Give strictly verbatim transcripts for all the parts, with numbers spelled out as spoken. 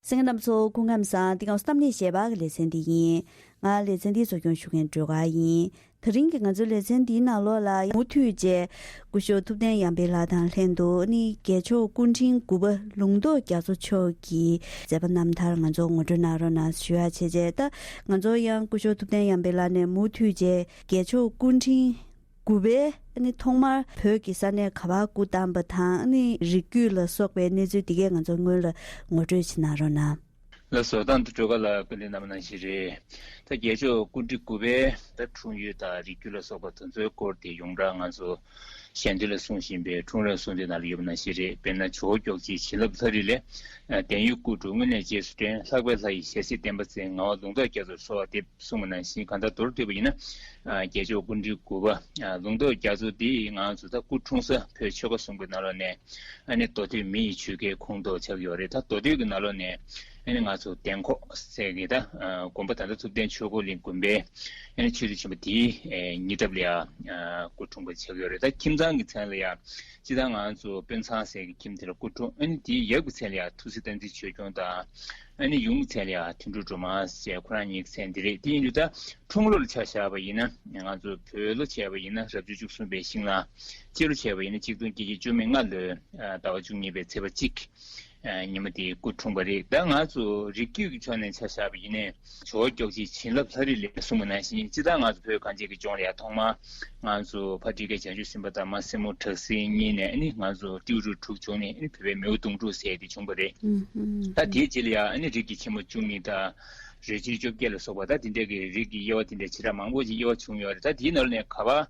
གསན་མཁན་རྣམ་པ་ཚོ་སྐུ་ཁམས་བཟང་། འདི་ག་གནམ་གཤིས་གཞས་པ་གི་ལེ་ཚན་འདི་ཡིན། ང་ལེ་ཚན་འདིའི་གཙོ་སྐྱོང་ཞུ་མཁན་སྒྲོལ་དཀར་ཡིན། དེ་རིང་གི་ང་ཚོའི་ལེ་ཚན་འདིའི་ནང་ལོགས་ལ་མུ་མཐུད་བྱས་སྐུ་ཞབས་ཐུབ་བསྟན་ཡར་འཕེལ་ལགས་དང་ལྷན་དུ་ནི་རྒྱལ་མཆོག་སྐུ་ཕྲེང་དགུ་པ་ལུང་རྟོགས་རྒྱ་མཚོ་མཆོག་གི་མཛད་པ་རྣམ་ཐར་ང་ཚོ་ངོ་སྤྲོད་གནང་རོགས་གནང་ཞུ་ཡ་བྱས་བྱས། ད་ང་ཚོ་ཡང་སྐུ་ཞབས་ཐུབ་བསྟན་ཡར་འཕེལ་ལགས་ནས་མུ་མཐུད་བྱས་རྒྱལ་མཆོག་སྐུ་ཕྲེང་དགུ་པས་ཨ་ནི་ཐོག་མར་བོད་ཀྱི་ས་གནས་ག་པར་སྐུ་བལྟམས་པ་དང་། ཨ་ནི་རིགས་རྒྱུད་ལ་སོགས་པའི་གནས་ཚུལ་འདི་གས་ང་ཚོ་སྔོན་ལ་ངོ་སྤྲོད་བྱེད་གནང་རོགས་གནང་། ལགས་སོ། ད་འདི་སྒྲོལ་དཀར་ལགས་སྐུ་ལས་རྣམ་པ་ནང་བཞིན་རེད། ད་རྒྱལ་མཆོག་སྐུ་ཕྲེང་དགུ་པའི་ད་འཁྲུངས་ཡུལ་དང་རིགས་རྒྱུད་ལ་སོགས་པ་དེ་ཚོའི་སྐོར་དེ་ཡོངས་གྲགས་ང་ཚོ་ཞལ་འདོན་ལ་གསུངས་བཞིན་པའི་འཁྲུངས་རབས་གསུང་ཆོས་ནང་ལ་ཡོད་པ་ནང་བཞིན་རེད། དཔེར་ན་ཇོ་བོ་མགྱོགས་བྱེད་བྱིན་རླབས་ལྷ་རིས་ལས། ཨ། བརྟན་གཡོ་སྐུ་དྲུང་སྔོན་ནས་རྗེས་སུ་དྲན། ལྷག་པའི་ལྷ་ཡི་ཞལ་གཟིགས་བསྟན་པ་མཚན། ངག་དབང་ལུང་རྟོགས་རྒྱ་མཚོར་གསོལ་བ་འདེབས། གསུངས་པ་ནང་བཞིན། གང་ལྟར་མདོར་བསྡུས་པ་ཡིན་ན། ཨ། རྒྱལ་མཆོག་སྐུ་ཕྲེང་དགུ་པ། ཨ། ལུང་རྟོགས་རྒྱ་མཚོ་འདི་ང་ཚོ་ད་སྐུ་འཁྲུངས་ས་བོད་ཆོལ་ཁ་གསུམ་གྱི་ནང་ལོགས་ནས། ཨ་ནི་མདོ་སྟོད་མི་ཡི་ཆོལ་ཁའི་ཁོངས་གཏོགས་ཆགས་ཡོད་རེད། ད་མདོ་སྟོད་ཀྱི་ནང་ལོགས་ནས། ཨ་ནི་ང་ཚོ་དན་ཁོག་ཟེར་གི་ད། ཨ། དགོན་པ་ད་ལྟ་ཐུབ་བསྟན་ཆོས་འཁོར་གླིང་དགོན་པའི། ཨ་ནི་ཆོས་སྡེ་ཆེན་པོ་དེའི། ཨེ། ཉེ་འགྲམ་ལ་ཡ། ཨ། སྐུ་འཁྲུངས་པ་ཆགས་ཡོད་རེད། ད་ཁྱིམ་ཚང་གི་མཚན་ལ་ཡ། སྤྱིར་བཏང་ང་ཚོ་དཔོན་ཚང་ཟེར་གྱི་ཁྱིམ་དེ་ལ་སྐུ་འཁྲུངས། ཨ་ནི་དེའི་ཡབ་ཀྱི་མཚན་ལ་ཡང་ཐུགས་སྲས་བསྟན་འཛིན་ཆོས་སྐྱོང་དང་། ཨ་ནི་ཡུམ་གྱི་མཚན་ལ་ཡང་དོན་གྲུབ་སྒྲོལ་མ་ཟེར། ཁོ་རང་གཉིས་ཀྱི་མཚན་འདི་རེད། དེ་ཡིན་དུས་ད་འཁྲུངས་ལོ་ལ་ཆ་བཞག་པ་ཡིན་ན། ང་ཚོ་བོད་ལོ་བྱས་པ་ཡིན་ན་རབ་བྱུང་བཅུ་གསུམ་པའི་ཤིང་གླང་། སྤྱི་ལོ་བྱས་པ་ཡིན་ན་གཅིག་སྟོང་བརྒྱད་བརྒྱ་བཅུ་མེད་ལྔ་ལོའི་ཟླ་བ་བཅུ་གཉིས་པའི་ཚེས་པ་གཅིག་ཉི་མ་དེའི་སྐུ་འཁྲུངས་པ་རེད། ད་ང་ཚོ་རིགས་རྒྱུད་ཀྱི་ཕྱོགས་ནས་ཆ་བཞག་པ་ཡིན་ནའི། ཇོ་བོ་མགྱོགས་བྱེད་བྱིན་རླབས་ལྷ་རིས་ལས་གསུངས་པ་ནང་བཞིན། སྤྱིར་བཏང་ང་ཚོ་བོད་གངས་ཅན་གྱི་ལྗོངས་ལ་ཡང་ཐོག་མར་ང་ཚོ་ཕ་སྤྲུལ་སྐལ་བྱང་ཆུབ་སེམས་དཔའ་དང་མ་སྲས་མོ་བྲག་སྲིན་གཉིས་ནས། ཨ་ནི་ང་ཚོ་ཏེའུ་རུ་དྲུག་བྱུང་ནས། ཨ་ནི་བོད་པའི་མིའུ་གདུང་དྲུག་ཟེར་དེ་བྱུང་བ་རེད། ཨུམ་ཨུམ། ད་དེའི་རྗེས་ལ་ཡང་ཨ་ནི་རིགས་ཀྱི་ཆེན་མོ་བཅུ་གཉིས་དང་རོལ་ཆེན་བཅོ་བརྒྱད་ལ་སོགས་པ། ད་དེ་འདྲ་གི་རིགས་ཀྱི་དབྱེ་བ་དེ་འདྲ་ཞེ་དྲག་མང་པོ་ཞིག་དབྱེ་བ་བྱུང་ཡོད་རེད། ད་དེའི་ནང་ལ་ནས་ག་པར་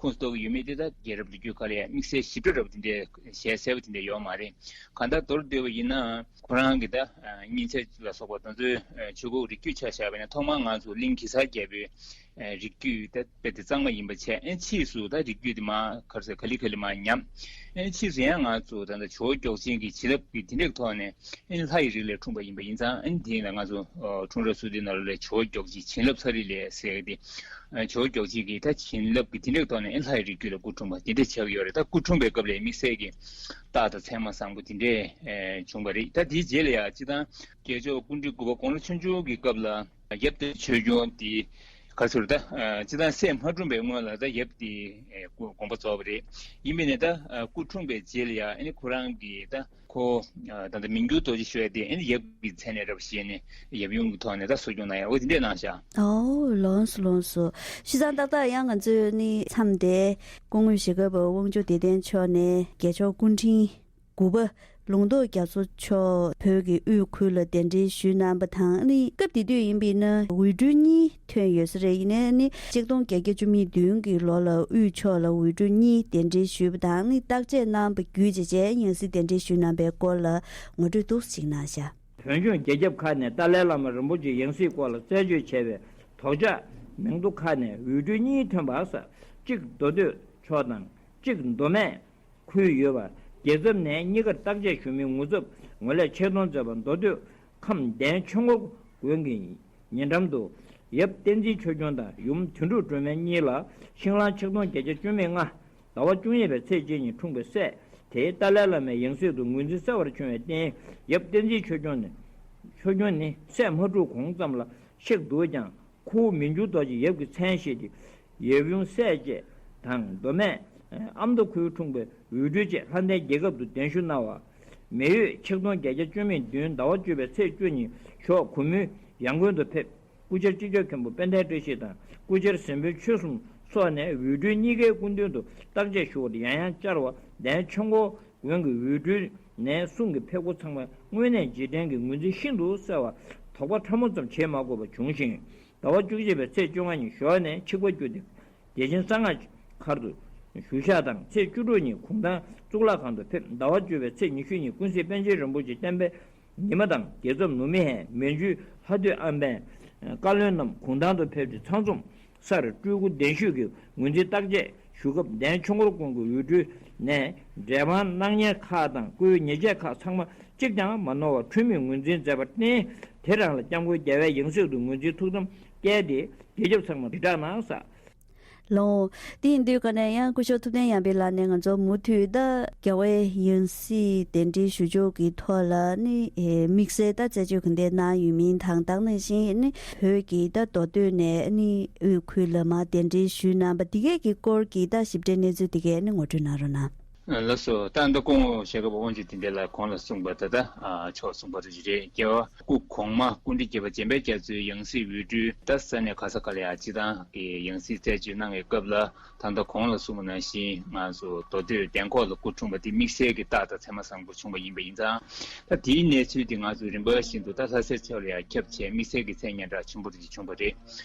ཁུངས་གཏུགས་ཀྱི་ཡོད་མེད་དེ་ད་རྒྱལ་རབས་ལོ་རྒྱུས་ཁག་ལ་ཡང་དམིགས་བསལ་ཞིབ་ཕྲ་འདྲ་པོ་དེ་འདྲའི་ཞལ་གསལ་པོ་དེ་འདྲ་ཡོད་མ་རེད། གང་ལྟར་མདོར་བསྡུས་པ་ཡིན་ན། ཁོ་རང་གི་ད་སྙན་ཆ་ལ་སོགས་པ་དེ་ཚོའི་ཆོས་འཁོར་རིགས་རྒྱུད་ཆ་བཞག་པ་ཡིན་ན། ཐོག་མར་ང་ཚོ་གླིང་གེ་སར་རྒྱལ་པོའི་རིགས་རྒྱུད་ད་དཔེ་དེ་གཙང་མ་ཡིན་པ་བྱས། ཨ་ནི་ཕྱིས་སུ་ད་རིགས་རྒྱུད་དེ་མར་ག་རེ་ཟེར། ག་ལེ་ག་ལེ་མར་ཉམས། ཨ་ནི་ཕྱིས་སུ་ཡང་ང་ཚོ་ད་ལྟ་ཇོ་བོ་མགྱོགས་བྱེད་ཀྱི་བྱིན་རླབས་ཀྱི་དེ་འདྲའི་ཐོག་ནས། ཨ་ནི་ལྷ་ཡི་རིགས་ལས་འཁྲུངས་པ་ཡིན་པ་ཡིན་ཙང་། ཨ་ནི་དེ་ཡིན་ན་ང་ཚོ་འཁྲུངས་རབས་སུ་དེ་ནང་ལ་ཇོ་བོ་མགྱོགས་བྱེད་བྱིན་རླབས་ལྷ་རིས་ལས་ཟེར་གི་དེ། ཇོ་བོ་མགྱོགས་བྱེད་ཀྱི་ད་བྱིན་རླབས་ཀྱི་དེ་འདྲའི་ཐོག་ནས། ཨ་ནི་ལྷ་ཡི་རིགས་རྒྱུད་ལ་སྐུ་འཁྲུངས་པ་དེ་འདྲ་ཆགས་ཡོད་རེད། ད་སྐུ་འཁྲུངས་པའི་སྐབས་ལ་དམིགས་བསལ་གྱི་རྟགས་དང་མཚན་མ་བཟང་པོ་དེ་འདྲས་བྱུང་བ་རེད། ད་དེའི་རྗེས་ལ་ཡང་སྤྱིར་བཏང་རྒྱལ་མཆོག་སྐུ་ཕྲེང་དགུ་པ་དགུང་ལོ་ཆུང་ཆུང་གི་སྐབས་ལ་ཡབ་བསྟན་ཆོས་སྐྱོང་དེ་ག་ཚོད་ད། སྤྱིར་བཏང་སྲས་མ་འཁྲུངས་པའི་སྔོན་ལ་ད་ཡབ་དེ་དགོངས་པ་རྫོགས་པ་རེད། ཡིན་པས་ན་ད་སྐུ་འཁྲུངས་པའི་རྗེས་ལ་ཡང་ཨ་ནི་ཁོ་རང་གི་ད་ཁོ་ད་ལྟ་མི་འགྱུར་རྡོ་རྗེ་ཞུ་ཡ་དེ། ཨ་ནི་ཡབ་ཀྱི་མཚན་ནས་རབ་བཞེས་ནས་ཡབ་ཡུམ་གྱི་ཐོག་ནས་ད་གསོ་སྐྱོང་གནང་ཡ། འོ་དེ་འདྲས་གནང་ཤག། ཨོ། ལགས་སོ་ལགས་སོ། བྱས་ཙང་ཏག་ཏག་ཡང་ང་ཚོས་ནི་མཚམས་དེ་སྐུ་ངོ་ཞྭ་སྒབ་པ་དབང་ཕྱུག་བདེ་ལྡན་མཆོག་ནས་རྒྱལ་མཆོག་སྐུ་ཕྲེང་དགུ་པ་ལུང་རྟོགས་རྒྱ་མཚོ་མཆོག་བོད་ཀྱི་དབུས་ཁུལ་ལ་གདན་འདྲེན་ཞུས་གནང་པ་དང་། ཨ་ནི་སྐབས་དེ་དུས་ཡིན་པས་ན་འོས་སྦྲུལ་གཉིས་ཐོན་ཡོད་ས་རེད། ཡིན་ནའི་ཨ་ནི་གཅིག་སྟོང་བརྒྱད་བརྒྱ་བཅུ་མེད་བདུན་གྱི་ལོ་ལ་དབུས་ཕྱོགས་ལ་འོས་སྦྲུལ་གཉིས་གདན་འདྲེན་ཞུས་པ་དང་། ཨ་ནི་བརྟག་དཔྱད་གནང་བ་བརྒྱུད་བྱས་བྱས་ཡང་སྲིད་གདན་འདྲེན་ཞུས་གནང་པའི་སྐོར་ལ་ངོ་སྤྲོད་འདུག་སེ་ཅིག་གནང་ཤག། བོད་ལྗོངས་རྒྱལ་ཁབ་ཁག་ནས་ཏཱ་ལའི་བླ་མ་རིན་པོ་ཆེའི་ཡང་སྲིད་སྐོར་ལ་རྩད་གཅོད་བྱས་པའི་དོགས་འཆར་མིང་ཐོ་ཁག་ནས་འོས་སྦྲུལ་གཉིས་ཐོན་པ་སོགས། གཅིག་མདོ་སྟོད་ཕྱོགས་དང་གཅིག་མདོ་སྨད་ཁུལ་ཡོད་པ། རྒྱལ་ཚབ་ནས་གཉིས་ཀར་བརྟག་དཔྱད་ཞུ་མིན་ངོ་ཚབ་ངོས་ལེན་ཆེད་གཏོང་མཛད་པ། མདོ་སྟོད་ཁམས་བདན་ཆོས་འཁོར་དགོན་གྱི་ཉེ་འགྲམ་དུ་ཡབ་བསྟན་འཛིན་ཆོས་སྐྱོང་དང་ཡུམ་དོན་གྲུབ་སྒྲོལ་མ་གཉིས་ལ་ཤིང་གླང་ཆིག་སྟོང་བརྒྱད་བརྒྱ་བཅུ་མེད་ལྔ། ཟླ་བ་བཅུ་གཉིས་པའི་ཚེས་གཅིག་ཉིན་འཁྲུངས་པའི་སྲས་དེ་ཏཱ་ལའི་བླ་མའི་ཡང་སྲིད་དུ་ངོས་འཛིན་གསར་བར་བྱུང་བའི་རྟེན། ཡབ་བསྟན་འཛིན་ཆོས་སྐྱོང་ནི་ཆོས་སྐྱོང་ནི་སྲས་མ་དྲུག་གོང་ཙམ་ལ་གཤེགས་འདུག་ཀྱང་། ཁོ་བོ་མི་འགྱུར་རྡོ་རྗེ་ཡབ་ཀྱི་མཚན་བཞེས་ཏེ། ཡབ་ཡུམ་སྲས་བཅས་དང་མདོ་སྨད་ཨ་མདོ་ཁུལ་འཁྲུངས་པའི་འོས་སྦྲུལ་བཅས་ལྷ་ལྡན་རྒྱལ་ཁབ་ཏུ་གདན་ཞུ་གནང་བ། མེ་ཡོས་ཆིག་སྟོང་བརྒྱད་བརྒྱ་བཅུ་མེད་བདུན་ཟླ་བ་བཅུ་པའི་ཚེས་བཅུ་ཉིན་ཞོགས་གུང་མོའི་ཡང་དགོན་དུ་ཕེབས། སྐུ་བཅར་སྤྱི་ཁྱབ་མཁན་པོ་དཔལ་ལྡན་བཀྲ་ཤིས་དང་སྐུ་བཅར་ཟིན་དཔོན་ཆོས་གསུམ་སོགས་ནས་འོས་སྦྲུལ་གཉིས་ཀའི་སྐུ་མདུན་དུ་བརྟག་དཔྱད་ཞུ་བར་ཡང་ཡང་བཅར་བ། བདན་ཆོས་འཁོར་དགོན་གྱི་འོས་སྦྲུལ་ནས་གསུང་གི་ཕེབས་སྒོ་ཚང་མ་དངོས་གནས་རྗེས་དྲན་གྱི་ངོས་འཛིན་ཤིན་ཏུ་གསལ་བ། དོགས་པ་ཕྲ་མོ་ཙམ་བྱེད་མ་དགོས་པ་བྱུང་ཞིང་། ཟླ་བ་བཅུ་གཅིག་པའི་ཚེས་བཅོ་ལྔ་ཉིན་ཞོགས་ནས་ཆིབས་ཁ་བསྒྱུར་ཏེ། བདེ་ཆེན་གསང་སྔགས་མཁར་དུ་བཞུགས་ཞག་དང་། ཚེས་བཅུ་དྲུག་ཉིན་གུང་ཐང་གཙུག་ལག་ཁང་དུ་ཕེབས། ཟླ་བ་བཅུ་པའི་ཚེས་ཉི་ཤུ་ཉིན་ཀུན་གཟིགས་པཎ་ཆེན་རིན་པོ་ཆེ་བསྟན་པའི་ཉི་མ་དང་རྒྱལ་ཚབ་ནུབ་མི་ཧན་མན་ཇུའི་ལྷ་སྡོད་ཨམ་བན་བཀའ་བློན་རྣམས་གུང་ཐང་དུ་ཕེབས་ཏེ། ཚང་འཛོམས་སར་སྤྲུལ་སྐུ་གདན་ཞུས་ཀྱི་ངོས་འཛིན་བརྟག་དཔྱད་ཞུ་སྐབས། བདན་ཆོས་འཁོར་དགོན་གྱི་འོས་སྦྲུལ་ནས་འབྲས་སྤངས་སྣང་བརྙན་ཁག་དང་སྐུའི་ཉེས་ཆད་ཁག་ཚང་མ་གཅིག་ཀྱང་མ་ནོར་བར་འཁྲུལ་མེད་ངོས་འཛིན་མཛད་པར་བརྟེན། དེ་རང་ལ་སྐྱབས་མགོན་རྒྱལ་བའི་ཡང་སྲིད་དུ་ངོས་འཛིན་ཐུགས་དམ་བསྐྱེད་དེ། རྒྱལ་ཁབ་ཚང་མར་དྲིལ་བསྒྲགས་གནང་། ལོ། དེ་ཡིན་དུས་ག་ནས་ཡང་སྐུ་ཞབས་ཐུབ་བསྟན་ཡར་འཕེལ་ལགས་ནས་ང་ཚོ་མུ་མཐུད་ད་རྒྱལ་བའི་ཡང་སྲིད་གདན་འདྲེན་ཞུ་ཕྱོགས་ཀྱི་ཐོག་ལ་ནི་ཨེ་དམིགས་བསལ་ད་རྩད་གཅོད་ག་འདྲ་གནང་ཡོད་མིན་དང་། དེ་ནང་བཞིན་ནི་བོད་ཀྱི་ད་མདོ་སྟོད་ནས་ནི་དབུས་ཁུལ་ལ་མར་གདན་འདྲེན་ཞུས་གནང་པ་འདི་གས་ཀྱི་སྐོར་གྱི་ད་ཞིབ་ཕྲའི་གནས་ཚུལ་འདི་གས་ནི་ངོ་སྤྲོད་གནང་རོགས་གནང་། ལགས་སོ། ད་ལྟ་སྐུ་ངོ་ཞྭ་སྒབ་པ་དབང་ཕྱུག་དེ་འདྲ་ལ་གོང་ལ་གསུངས་པ་ད་ལྟ་ཨ་ཕྱོགས་གསུངས་པ་རེད། རྒྱལ་བ་སྐུ་གོང་མ་སྐུ་ཕྲེང་བརྒྱད་པ་འཇམ་དཔལ་རྒྱ་མཚོའི་ཡང་སྲིད་འོས་སྤྲུལ་ད་ས་གནས་ག་ས་ག་ལ་ཡང་སྤྱི་བཏང་གི་ཡང་སྲིད་རྩད་གཅོད་གནང་བའི་སྐབས་ལ། ད་ལྟ་གོང་ལ་གསུངས་པ་ནང་བཞིན་ང་ཚོ་མདོ་སྟོད་འདན་ཁོག་ལ་སྐུ་འཁྲུངས་པ་དེ་དམིགས་བསལ་གྱི་རྟགས་དང་མཚན་མ་བཟང་པོ་བྱུང་བ་ཡིན་པ་ཡིན་ཙང་། ད་དེའི་གནས་ཚུལ་དེ་ང་ཚོ་རིམ་པ་བཞིན་དུ་ད་ལྷ་སའི་ཕྱོགས་ལ་ཡང་ཁྱབ་བྱས་དམིགས་བསལ་གྱི་མཚན་སྙན་གྲགས་ཆེན་པོ་དེ་བྱུང་བ་རེད།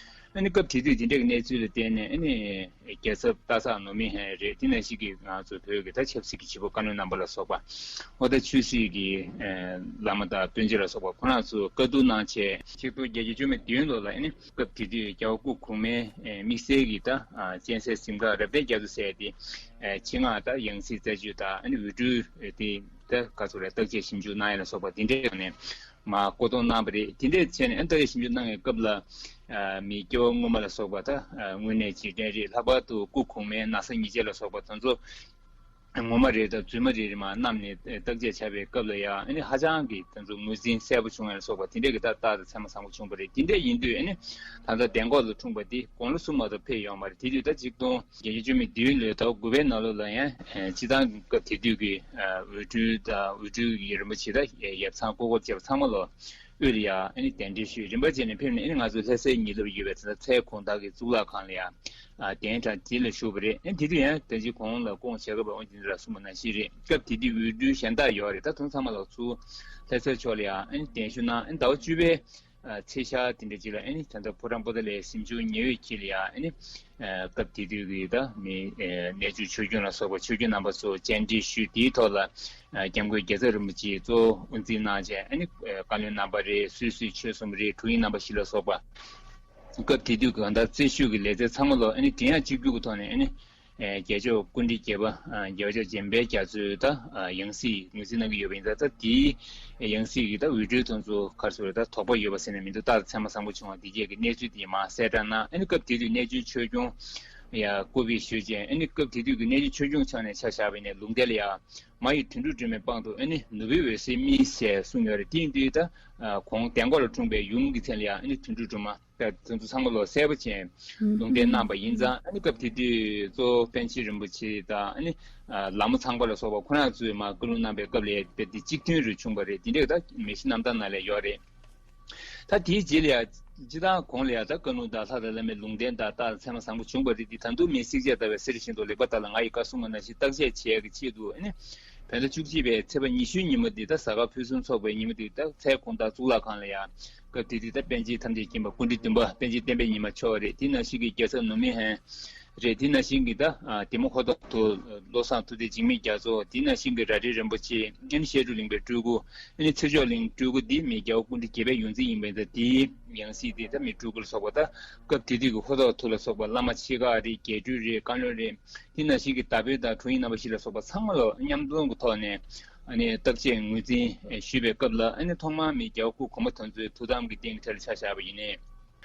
ཨ་ནི་སྐབས་དེ་དུས་དེ་འདྲའི་གནས་ཚུལ་ལ་བརྟེན་ནས་ཨ་ནི་རྒྱལ་ཚབ་སྟག་ཚང་ནོར་མི་ཧན་རེད། དེ་ནང་བཞིན་གྱི་ང་ཚོ་བོད་ཀྱི་ད་ཆབ་སྲིད་ཀྱི་བྱེད་པོ་བཀའ་བློན་རྣམ་པ་ལ་སོགས་པ། ཨོ་ད་ཆོས་སྲིད་ཀྱི་ཨ་བླ་མ་དང་སྤོན་ཆེན་ལ་སོགས་པ་ཁོ་རང་ཚོ་བཀའ་བསྡུར་གནང་བྱས། ཆིག་སྟོང་བརྒྱད་བརྒྱ་བཅུ་མེད་བདུན་ལོ་ལ་ཨ་ནི་སྐབས་དེ་དུས་རྒྱལ་བ་སྐུ་གོང་མའི་ཨ་དམིགས་བསལ་གྱི་ད་ཨ་སྤྱན་གཟིགས་གཟིམ་ཁང་རབ་བརྟན་རྒྱ་མཚོ་ཟེར་ཏེ་ཨ་ཆེད་མངགས་ད་ཡང་སྲིད་རྩད་གཅོད་དང་ཨ་ནི་འོས་སྤྲུལ་དེ་ད་ག་ཚོད་རེད། བརྟག་དཔྱད་ཞིབ་འཇུག་གནང་ཡ་ལ་སོགས་པ་དེ་འདྲའི་ཐོག་ནས་མར་བསྐོ་གཏོང་གནང་བ་རེད། དེ་འདྲའི་བྱས་ནས་ཨ་བརྟག་དཔྱད་ཞིབ་འཇུག་གནང་བའི་སྐབས་ལ། ཨ་མི་སྐྱེ་བ་སྔོན་མ་ལ་སོགས་པ་ད་ཨ་དངོས་གནས་འཇིག་རྟེན་རེད། ལྷག་པར་དུ་སྐུ་གོང་མའི་ན་བཟའ་ཉེས་ཆད་ལ་སོགས་པ་དེ་ཚོ་ངོ་མ་རེད་དང་རྫུན་མ་རེད་རེད་མར་བསྣམས་ནས་བརྟག་དཔྱད་བྱ་བའི་སྐབས་ལ་ཡང་ཨ་ནི་ཧ་ཅང་གི་དེ་ཚོ་ངོས་འཛིན་གསལ་པོ་བྱུང་ཡ་ལ་སོགས་པ་དེ་འདྲས་ཀྱི་ད་རྟགས་དང་མཚན་མ་བཟང་པོ་བྱུང་བ་རེད། དེ་འདྲས་ཡིན་དུས་ཨ་ནི་ད་ལྟ་འདན་ཁོག་ལ་འཁྲུངས་པ་འདི་དགུང་ལོ་གསུམ་མ་གཏོགས་ཕེབས་ཡོད་མ་རེད། དེ་དུས་ད་ཆིག་སྟོང་བརྒྱད་བརྒྱ་བཅུ་མེད་བདུན་ལོའི་ཟླ་བ་དགུ་པའི་ནང་ལོགས་ལ་ཡང་ཨ་སྤྱི་བཏང་སྐབས་དེ་དུས་ཀྱི་ཨ་འོས་སྤྲུལ་དང་འོས་སྤྲུལ་གྱི་རིན་པོ་ཆེ་ད་ཡབ་ཚང་སྐུ་འཁོར་བཅས་པ་ཚང་མ་ལོ། དབུས་ལ་ཡ་ཨ་ནི་གདན་འདྲེན་ཞུས། རིམ་པ་བྱས་ནས་ཕེབས་ནས་ཨ་ནི་ང་ཚོ་ལྷ་སའི་ཉེ་ལོར་ཡོད་པའི་ད་ལྟ་ཚལ་གུང་ཐང་གི་གཙུག་ལག་ཁང་ལ་ཡ་ཨ་གདན་དྲངས་དེ་ལ་བཞུགས་པ་རེད། ཨ་ནི་དེ་དུས་ཡང་ད་ཅི་གོང་ལ་སྐུ་ངོ་ཞྭ་སྒབ་པ་དབང་ཕྱུག་དེ་འདྲ་གསུངས་པ་ནང་བཞིན་རེད། སྐབས་དེ་དུས་འོས་སྤྲུལ་གཞན་དག་ཡོད་རེད། ད་དེ་ཚང་མ་ལ་ཚུར་ལྷ་སའི་ཕྱོགས་ལ་ཡ་ཨ་ནི་གདན་ཞུ་གནང་། ཨ་ནི་ཟླ་བ་བཅུ་པའི་ཨ་ཚེས་ཤར་དེ་འདྲ་ཅིག་ལ་ཨ་ནི་ད་ལྟ་ཕོ་བྲང་པོ་ཏཱ་ལའི་གཟིམ་ཆུང་ཉེ་འོད་འཁྱིལ་ལ་ཡ་ཨ་ནི་ཨ་སྐབས་དེ་དུས་ཀྱི་ད་མི་ཨ་གནས་ཆུང་ཆོས་སྐྱོང་ལ་སོགས་པ་ཆོས་སྐྱོང་རྣམ་པ་ཚོ་བཅར་འདྲི་ཞུས། དེའི་ཐོག་ལ་ཨ་སྐྱབས་མགོན་རྒྱལ་ཚབ་རིན་པོ་ཆེས་གཙོ་བོ་དབུ་འཛིན་གནང་བྱས། ཨ་ནི་ཨ་བཀའ་བློན་རྣམ་པ་རེད། སུད་སི་ཆོལ་གསུམ་རེད། དྲུང་ཡིག་རྣམ་པ་བཞི་ལ་སོགས་པ། སྐབས་དེ་དུས་ཀྱི་གང་ལྟར་རྩིས་ཞུ་གི་ལས་རྩལ་ཚང་མ་ལོ་ཨ་ནི་མགྲིན་དབྱངས་གཅིག་གྱུར་གྱི་ཐོག་ནས་ཨ་ནི་ཨ་རྒྱལ་མཆོག་སྐུ་ཕྲེང་བརྒྱད་པ་ཨ་རྒྱལ་བ་རྒྱལ་བྱེད་འཇམ་དཔལ་རྒྱ་མཚོའི་ད་ཨ་ཡང་སྲིད་ངོས་འཛིན་གནང་གི་ཡོད་པ་ཡིན་ཙང་། ད་དེའི་ཡང་སྲིད་ཀྱི་ད་འོས་སྤྲུལ་དེ་ཚོ་ག་རེ་ཟེར་དགོས་རེད། ད་དོགས་པ་ཡོད་པ་ཟེར་ན་མི་འདུག་རྟགས་མཚན་མ་བཟང་པོ་བྱུང་བ་འདི་གས་ཀྱི་གནས་ཚུལ་དེ་མར་གསལ་བསྒྲགས་གནང་། ཨ་ནི་སྐབས་དེ་དུས་གནས་ཆུང་ཆོས་སྐྱོང་ཡ་བསྐོ་བཞག་ཞུས་བྱས། ཨ་ནི་སྐབས་དེ་དུས་ཀྱི་གནས་ཆུང་ཆོས་སྐྱོང་ཕྱོགས་ནས་ཆ་བཞག་པ་ཡིན་ན་ལུང་བསྟན་ལ་ཡ་མ་ཡི་དུད་འགྲོ་སྒྲོན་མའི་པང་དུ་ཨ་ནི་ནོར་བུའི་འོད་ཟེར་རྨིས་ཞེས་གསུངས་ཡོད་རེད། དེ་ཡིན་དུས་ད་ཨ་གོང་འདན་ཁོག་ལ་འཁྲུངས་པའི་ཡུམ་གྱི་མཚན་ལ་ཡང་ཨ་ནི་དུད་འགྲོ་སྒྲོན་མ་ད་དེ་ཚོ་ཚང་མ་ལོ་གསལ་པོ་བྱས་ལུང་བསྟན་གནང་པ་ཡིན་ཙང་། ཨ་ནི་སྐབས་དེ་དུས་གཙོ་བོ་པཎ་ཆེན་རིན་པོ་ཆེ་དང་ཨ་ནི་ཨ་ལ་མོ་ཚངས་པ་ལ་སོགས་པ་ཁོ་རང་ཚོས་མར་བཀའ་ལུང་གནང་པའི་སྐབས་ལ་ཡ་དཔེ་དེ་གཅིག་མཐུན་རུ་བྱུང་བ་རེད། དེ་འདྲས་ད་མི་ཤི་རྣམ་ཐར་ནང་ལ་ཡོད་རེད། ད་དེའི་རྗེས་ལ་ཡ་སྤྱི་བཏང་གོང་ལ་ཡ་ད་བཀའ་ལུང་དང་ལྷ་དང་བླ་མའི་ལུང་བསྟན་དང་རྟགས་མཚན་མ་བཟང་པོ་བྱུང་བ་རེད། དེ་ད་དུང་མི་བསྲེག་བཅད་ལྟ་བའི་གསེར་བཞིན་དུ་ལེགས་པར་ལྟ་ལ་ང་ཡི་བཀའ་སྲུང་ངོ་ན་ཞིག་བརྟག་དཔྱད་བྱེད་ཡ་གི་ཆེད་དུ་ཨ་ནི་བོད་ཟླ་བཅུ་གཅིག་པའི་ཚེས་པ་ཉི་ཤུའི་ཉིན་མོ་འདི་ད་གཟའ་སྐར་ཕུན་སུམ་ཚོགས་པའི་ཉིན་མོ་འདི་ད་ཚལ་གུང་ཐང་གཙུག་ལག་ཁང་ལ་ཡ་སྐབས་དེ་དུས་ད་པཎ་ཆེན་ཐམས་ཅད་མཁྱེན་པ་སྐུ་ཕྲེང་བདུན་པ་པཎ་ཆེན་བསྟན་པའི་ཉི་མ་མཆོག་རེད། དེ་ནང་བཞིན་གྱི་རྒྱལ་ཚབ་ནོར་མི་ཧན་རེད། དེ་ནང་བཞིན་གྱི་ད་ཨ་དེ་མོ་ཧོ་ཐོག་ཐུ་བློ་བཟང་ཐུབ་བསྟན་འཇིགས་མེད་རྒྱ་མཚོ། དེ་ནང་བཞིན་གྱི་ར་རི་རིན་པོ་ཆེ། ཨ་ནི་བཤད་སྒྲུབ་གླིང་པའི་སྤྲུལ་སྐུ། ཨ་ནི་ཚེ་མཆོག་གླིང་སྤྲུལ་སྐུ་འདི་མི་རྒྱལ་བ་སྐུ་ཕྲེང་བརྒྱད་པའི་ཡོངས་འཛིན་ཡིན་པས། ད་དེའི་ཡང་སྲིད་དེ་ད་མི་སྤྲུལ་སྐུ་ལ་སོགས་པ་ད་སྐབས་དེ་དུས་ཀྱི་ཧོ་ཐོག་ཐུ་ལ་སོགས་པ་བླ་མ་ཆེ་ཁག་རེད། རྒྱས་སྤྲུལ་རེད། བཀའ་བློན་རེད། དེ་ནང་བཞིན་གྱི་དར་དཔོན་དང་དྲུང་ཡིག་རྣམ་པ་བཞི་ལ་སོགས་པ་ཚང་མ་ལ་མཉམ་འཛོམས་ཀྱི་ཐོག་ནས་ཨ་ནི་བརྟག་དཔྱད་ངོས་འཛིན་ཞུས་པའི་སྐབས་ལ། ཨ་ནི་ཐོག་མར་མི་རྒྱལ་བ་སྐུ་གོང་མ་དེ་ཚོའི་ཐུགས་དམ་གྱི་རྟེན་གྱི་གྲས་ལ་ཆ་བཞག་པ་ཡིན་ནའི།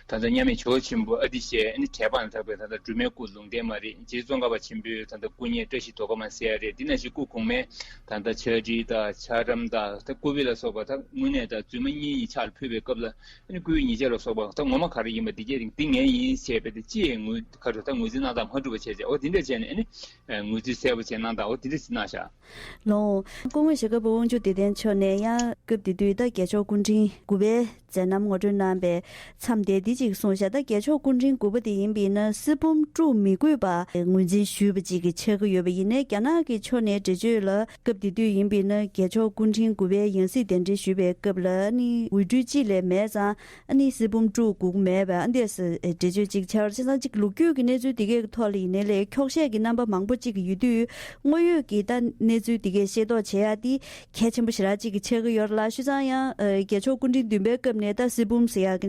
ད་ལྟ་མཉམ་མེད་ཇོ་བོ་ཆེན་པོ་ཨ་ཏི་ཤའི་ཨ་ནི་འགྲེལ་པ་ལ་བཏགས་པའི་ད་ལྟ་སྒྲོལ་མའི་སྐུ་ལུང་བསྟན་མ་རེད། རྗེ་ཙོང་ཁ་པ་ཆེན་པོའི་ད་ལྟ་སྐུ་བརྙན་བཀྲ་ཤིས་རྡོ་ཀ་མ་ཟེར་ཡ་རེད། འདི་ནང་བཞིན་སྐུ་གོང་མའི་ད་ལྟ་ཕྱག་བྲིས་དང་ཕྱག་རམ་དང་ད་སྐུ་བེར་ལ་སོགས་པ་ད་དངོས་གནས་ད་རྫུན་མ་གཉིས་གཉིས་ཕྱག་ལ་ཕུལ་བའི་སྐབས་ལ་ཨ་ནི་སྐུའི་ཉེས་ཆད་ལ་སོགས་པ་ད་ངོ་མ་ག་རེ་ཡིན་པ་འདི་གས་རིང་འདི་ངའི་ཡིན་ཞེས་པའི་ད་ཅི་ཡི་ངོས་ཁ་ཐུག་ད་ངོས་འཛིན་གནང་སྟངས་མ་འགྲུབ་པ་བྱས་བྱས། འོ་འདི་འདྲ་བྱས་ནས་ཨ་ནི་ངོས་འཛིན་གསལ་པོ་བྱས་གནང་སྟངས་འོ་འདི་འདྲ་ཞིག་གནང་ཤག་ལོ། སྐུ་ངོ་ཞྭ་སྒབ་པ་དབང་ཕྱུག་བདེ་ལྡན་མཆོག་ནས་ཡང་སྐབས་དེ་དུས་ད་རྒྱལ་མཆོག་སྐུ་ཕྲེང་དགུ་པའི་མཛད་རྣམ་ངོ་སྤྲོད་གནང་པའི་མཚམས་དེ་འདི་གཅིག་གསུངས་ཤག་ད་རྒྱལ་མཆོག་སྐུ་ཕྲེང་དགུ་པ་དེ་ཡིན་པས་ན་གསེར་བུམ་དཀྲུག་མི་དགོས་པ་ངོས་འཛིན་ཞུས་པ་གཅིག་གི་ཆགས་ཀྱི་ཡོད་པ་ཡིན་ནའི། རྒྱ་ནག་གི་ཕྱོགས་ནས་འགྲེལ་བརྗོད་ལ་སྐབས་དེ་དུས་ཡིན་པས་ན་རྒྱལ་མཆོག་སྐུ་ཕྲེང་དགུ་པའི་ཡང་སྲིད་གདན་འདྲེན་ཞུས་པའི་སྐབས་ལ་ནི་འོས་སྤྲུལ་གཅིག་ལས་མེད་ཙང་། ཨ་ནི་གསེར་བུམ་དཀྲུག་དགོས་ཀྱི་མེད་པ་ཨ་འདྲས་སུ་འགྲེལ་བརྗོད་ཅིག་བྱས་པ་རེད། བྱས་ཙང་གཅིག་ལོ་རྒྱུས་ཀྱི་གནས་ཚུལ་དེ་གའི་ཐོག་ལ་ཡིན་ནའི་ལས་འཁྱོག་བཤད་ཀྱི་རྣམ་པ་མང་པོ་ཅིག་ཡོད་དུས། དངོས་ཡོད་ཀྱི་ད་གནས་ཚུལ་དེ་གའི་ཤེས་རྟོགས་བྱེད་ཡ་དེ་གལ་ཆེན་པོ་ཞེ་དྲག་ཅིག་ཆགས་ཀྱི་ཡོད་རེད་ལ། བྱས་ཙང་ཡང་ཨ་རྒྱལ་མཆོག་སྐུ་ཕྲེང་བདུན་པའི་སྐབས་ནས་ད་གསེར་བུམ་ཟེར་ཡ་གི་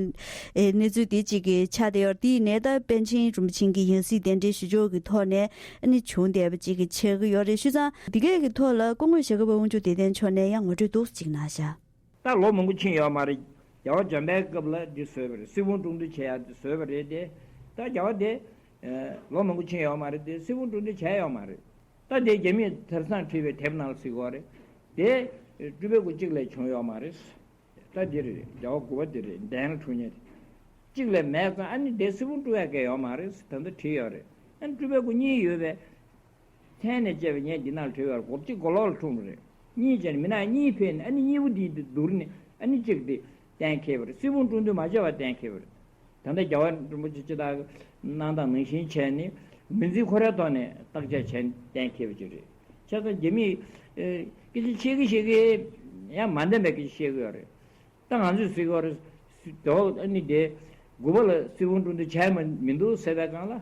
ཨེ་གནས་ཚུལ་དེ་ཅིག་གི་ཆགས་བསྡད་ཡོད་རེད། དེ་ཡིན་ནའི་ད་པཎ་ཆེན་རིན་པོ་ཆེ་གི་ཡང་སྲིད་གདན་འདྲེན་ཞུ་ཕྱོགས་ཀྱི་ཐོག་ནས་ཨ་ནི་བྱུང་བསྡད་པ་ཅིག་གི་ཆགས་ཀྱི་ཡོད་རེད། བྱས་ཙང་དེ་གའི་གི་ཐོག་ལ་སྐུ་ངོ་ཞྭ་སྒབ་པ་དབང་ཕྱུག་བདེ་ལྡན་མཆོག་ནས་ཡང་ངོ་སྤྲོད་འདུག་ཅིག་གནང་ཤག་ད་ལོ་མང་པོ་ཕྱིན་ཡོད་མ་རེད། རྒྱལ་བ་འཇམ་དཔལ་སྐབས་ལ་འདི་བཟོས་པ་རེད། གསེར་བུམ་དཀྲུག་འདི་བྱས་ཡ་འདི་བཟོས་པ་རེད་དེ། ད་རྒྱལ་བ་དེ་ ལོ་མང་པོ་ཕྱིན་ཡོད་མ་རེད་དེ་གསེར་བུམ་དཀྲུག་འདོན་བྱས་ཡོད་མ་རེད། ད་དེ་རྒྱ་མིས་དེང་སང་བྲིས་པའི་དེབ་ནང་ལ་གཟིགས་ཡོད་རེད། དེ་སྤྲུལ་པའི་སྐུ་གཅིག་ལས་བྱུང་ཡོད་མ་རེད། ད་འདི་རེད། རྒྱལ་བ་དགུ་པ་འདི་རེད། འདན་ལ་འཁྲུངས་མཁན་དེ། གཅིག་ལས་མེད་ཙང་ཨ་ནི་དེ་གསེར་བུམ་དཀྲུག་ཡ་ག་ཡོད་མ་རེད། ད་ལྟ་བྲིས་ཡོད་རེད། ཨ་ནི་སྤྲུལ་པའི་སྐུ་གཉིས་ཡོད་པའི་མཚན་ནས་བཅད་པའི་ངས་འདི་ནང་བྲིས་ཡོད་རེད། སྒོར་གཅིག་སྒོར་ལོག་ལ་འཁྲུངས་པ་རེད། གཉིས་བྱས་ནས་མི་ནག་གཉིས་ཕེབས་ནས་ཨ་ནི་གཉིས་པོ་འདི་འདི་བསྡུར་ནས་ཨ་ནི་གཅིག་འདི་གཏན་འཁེལ་བ་རེད། གསེར་བུམ་དཀྲུག་འདོན་མ་བྱས་པ་གཏན་འཁེལ་བ་རེད། ད་ལྟ་རྒྱལ་བ་རིན་པོ་ཆེ་སྤྱི་བཏང་གནང་སྟངས་ནང་བཞིན་བྱས་ནས་ངོས་འཛིན་ཁོ་རའི་ཐོག་ནས་བརྟག་དཔྱད་བྱས་ནས་གཏན་འཁེལ་བ་ཅིག་རེད། བྱས་ཙང་རྒྱ་མིས་ཨེ་སྐད་ཆ་བཤད་གི་བཤད་གི་ཡང་མ་བདེན་པའི་སྐད་ཆ་བཤད་གི་ཡོད་རེད། ད་ང་ཚོས་ཟེར་གི་ཡོད་རེད། དོ་ཨ་ནི་དེ་དགུ་པ་ལ་གསེར་བུམ་དཀྲུག་འདོན་བྱས་མ་མི་འདུག་ཟེར་བའི་སྒང་ལ།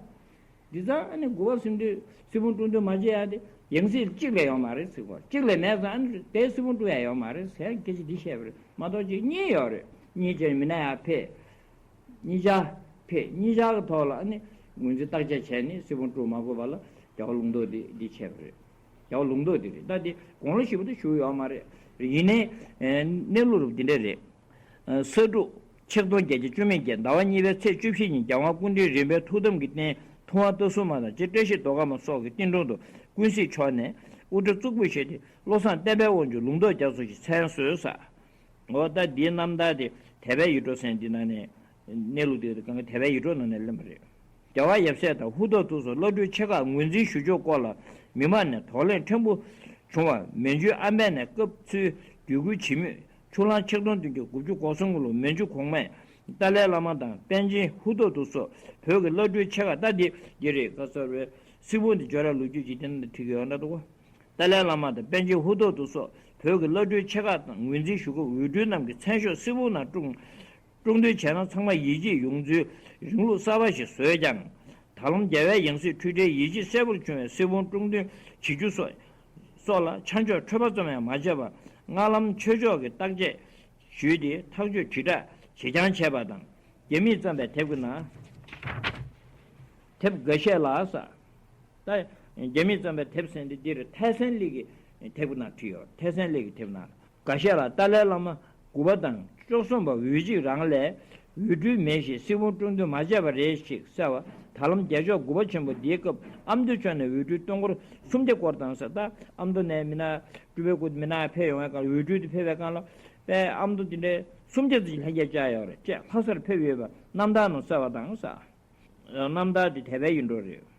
འདི་ཙང་ཨ་ནི་དགུ་པ་གསུམ་དུས་གསེར་བུམ་དཀྲུག་འདོན་མ་བྱས་ཡ་དེ་ཡང་སྲིད་གཅིག་ལས་ཡོང་མ་རེད་ཟེར་གོ། གཅིག་ལས་མེད་ཙང་ཨ་ནི་དེ་གསེར་བུམ་དཀྲུག་ཡ་ཡོང་མ་རེད་ཟེར་སྐད་ཆ་འདི་བཤད་པ་རེད་མ་གཏོགས་ཅིག་གཉིས་ཡོད་རེད། གཉིས་བྱས་མི་ནག་ཡར་ཕེབས། གཉིས་ཆ་ཕེབས། གཉིས་ཆ་གི་ཐོག་ལ་ཨ་ནི་ངོས་འཛིན་བརྟག་དཔྱད་བྱས་ནས་གསེར་བུམ་དཀྲུག་མ་དགོས་པ་ལ་རྒྱལ་བ་ལུང་རྟོགས་འདི་འདི་བྱས་པ་རེད། རྒྱལ་བ་ལུང་རྟོགས་འདི་རེད། ད་འདི་དགུང་ལོ་བཞི་པོ་དེ་བཞུགས་ཡོད་མ་རེད། ཡིན་ནའི་གནས་ལུགས་རུ་འདི་འདྲ་རེད། ས་དྲུག་ཆིག་སྟོང་བརྒྱད་བརྒྱ་བཅུ་མེད་བརྒྱད་ཟླ་བ་གཉིས་པའི་ཚེས་བཅུ་བཞི་ཉིན་རྒྱལ་དབང་སྐུ་ཕྲེང་རིམ་པའི་ཐུགས་དམ་གྱི་རྟེན་ཐུབ་དབང་རྟ་ཟུར་མ་དང་རྗེ་བཀྲ་ཤིས་མདོ་ཁམས་སོགས་ཀྱི་རྟེན་དྲུང་དུ་ཀུན་གཟིགས་མཆོག་ནས་དབུ་སྐྲ་གཙུག་ཕུད་བཞེས་ཏེ་བློ་བཟང་བསྟན་པའི་དབང་ཕྱུག་ལུང་རྟོགས་རྒྱ་མཚོ་ཞེས་མཚན་གསོལ་ས། འོ་ད་འདིའི་རྣམ་ཐར་དེ་དད་པའི་ཡིག་འབྲུ་ཟེར་འདི་ནང་ནས་གནས་ལུགས་དེ་གང་ག་དད་པའི་ཡིག་འབྲུ་ནང་ནས་ལེན་པ་རེད། རྒྱལ་བ་ཡབ་སྲས་དང་ཧུར་ཐག་ཐུགས་གསོ་བླ་སྤྲུལ་ཆེ་ཁག་ངོས་འཛིན་ཞུ་ཕྱོགས་སྐོར་ལ་མི་མང་ནས་གདོང་ལེན་ཕྲན་བུ་བྱུང་བ་མན་ཇུའི་ཨམ་བན་ནས་སྐབས་འཚོལ་བརྒྱུད་སྐུལ་བྱེད་མུས་ཆུ་གླང་ཆིག་སྟོང་བདུན་བརྒྱ་དགུ་བཅུ་གོ་གསུམ་ལོར་མན་ཇུ་གོང་མས་ཏཱ་ལའི་བླ་མ་དང་པཎ་ཆེན་ཧུར་ཐག་ཐུགས་གསོ་བོད་ཀྱི་བླ་སྤྲུལ་ཆེ་ཁག་ད་འདི་འདི་རེད་ག་ཚོར་བའི་སིལ་བུ་འདི་འབྱོར་ར་ལོ་རྒྱུས་ཀྱི་དེ་ནང་དུ་བྲིས་ཀྱི་ཡོད་ན་འདུག་ཏཱ་ལའི་བླ་མ་དང་པཎ་ཆེན་ཧུར་ཐག་ཐུགས་གསོ་བོད་ཀྱི་བླ་སྤྲུལ་ཆེ་ཁག་དང་ངོས་འཛིན་ཞུ་སྐབས་འོས་སྤྲུལ་རྣམས་ཀྱི་མཚན་ཤོག་སིལ་བུ་ནང་བཀྲུ། བཀྲུ་འདོན་བྱས་ན་ཚང་མ་ཡིད་ཆེས་ཡོང་ཚུལ་རིང་ལུགས་གསར་པ་ཞིག་བཟོས་ཀྱང་། ད་ལམ་རྒྱལ་བའི་ཡང་སྲིད་འཁྲུལ་བྲལ་ཡིད་ཆེས་གསལ་པོར་བྱུང་བའི་གསེར་བུམ་བཀྲུ་འདོན་བྱེད་རྒྱུ་སོགས་སོགས་ལ་ཆ་འཇོག་འཕྲོད་པ་ཙམ་ཡང་མ་བྱས་པར་སྔ་ལམ་ཆོས་ཕྱོགས་ཀྱི་བརྟག་དཔྱད་ཞུས་ཏེ་ཐག་གཅོད་དྲིལ་བསྒྲགས་ཇེ་འཆང་བྱས་པ་དང་རྒྱ་མིས་བརྩམས་པའི་དེབ་ཀྱི་ནང་དེབ་འགའ་ཤས་ལ་ས། ད་རྒྱ་མིས་བརྩམས་པའི་དེབ་ཟེར་འདི་འདིར་ཐའེ་སན་གླིང་གི་དེབ་ཀྱི་ནང་བྲིས་ཡོད། ཐའེ་སན་གླིང་གི་དེབ་ནང་། འགའ་ཤས་ལ་ཏཱ་ལའི་བླ་མ་དགུ་པ་དང་བཅུ་གསུམ་པ་འོས་གཅིག་རང་ལས་འོས་སྤྲུལ་མེད་ཞེས་གསེར་བུམ་བཀྲུ་འདོན་མ་བྱས་པ་རེད་ཅེས་གསལ་བ། ད་ལམ་རྒྱལ་མཆོག་གུས་པ་ཆེན་པོ་འདིའི་སྐབས་ཨ་མདོ་ཕྱོགས་ནས་འོས་སྤྲུལ་སྟོང་སྐོར་སུམ་བརྒྱ་སྐོར་དང་ཟེར། ད་ཨ་མདོ་ནས་མི་སྣ་སྤྲུལ་པའི་སྐུ་མི་སྣ་ཕེབས་ཡོང་བའི་སྐབས་འོས་སྤྲུལ་དེ་ཕེབས་པའི་སྐབས་ལ་དཔེ་ཨ་མདོ་དེ་འདྲའི་སུམ་བརྒྱ་ཙམ་ལྷན་རྒྱས་བཅར་ཡོད་རེད་ཅེས་ལྷ་སར་ཕེབས་ཡོད་པ་རྣམ་ཐར་ནང་གསལ་བ་དང་ཟེར། རྣམ་ཐར་དེ་དད་པའི་ཡིག་འབྲུ་རེད།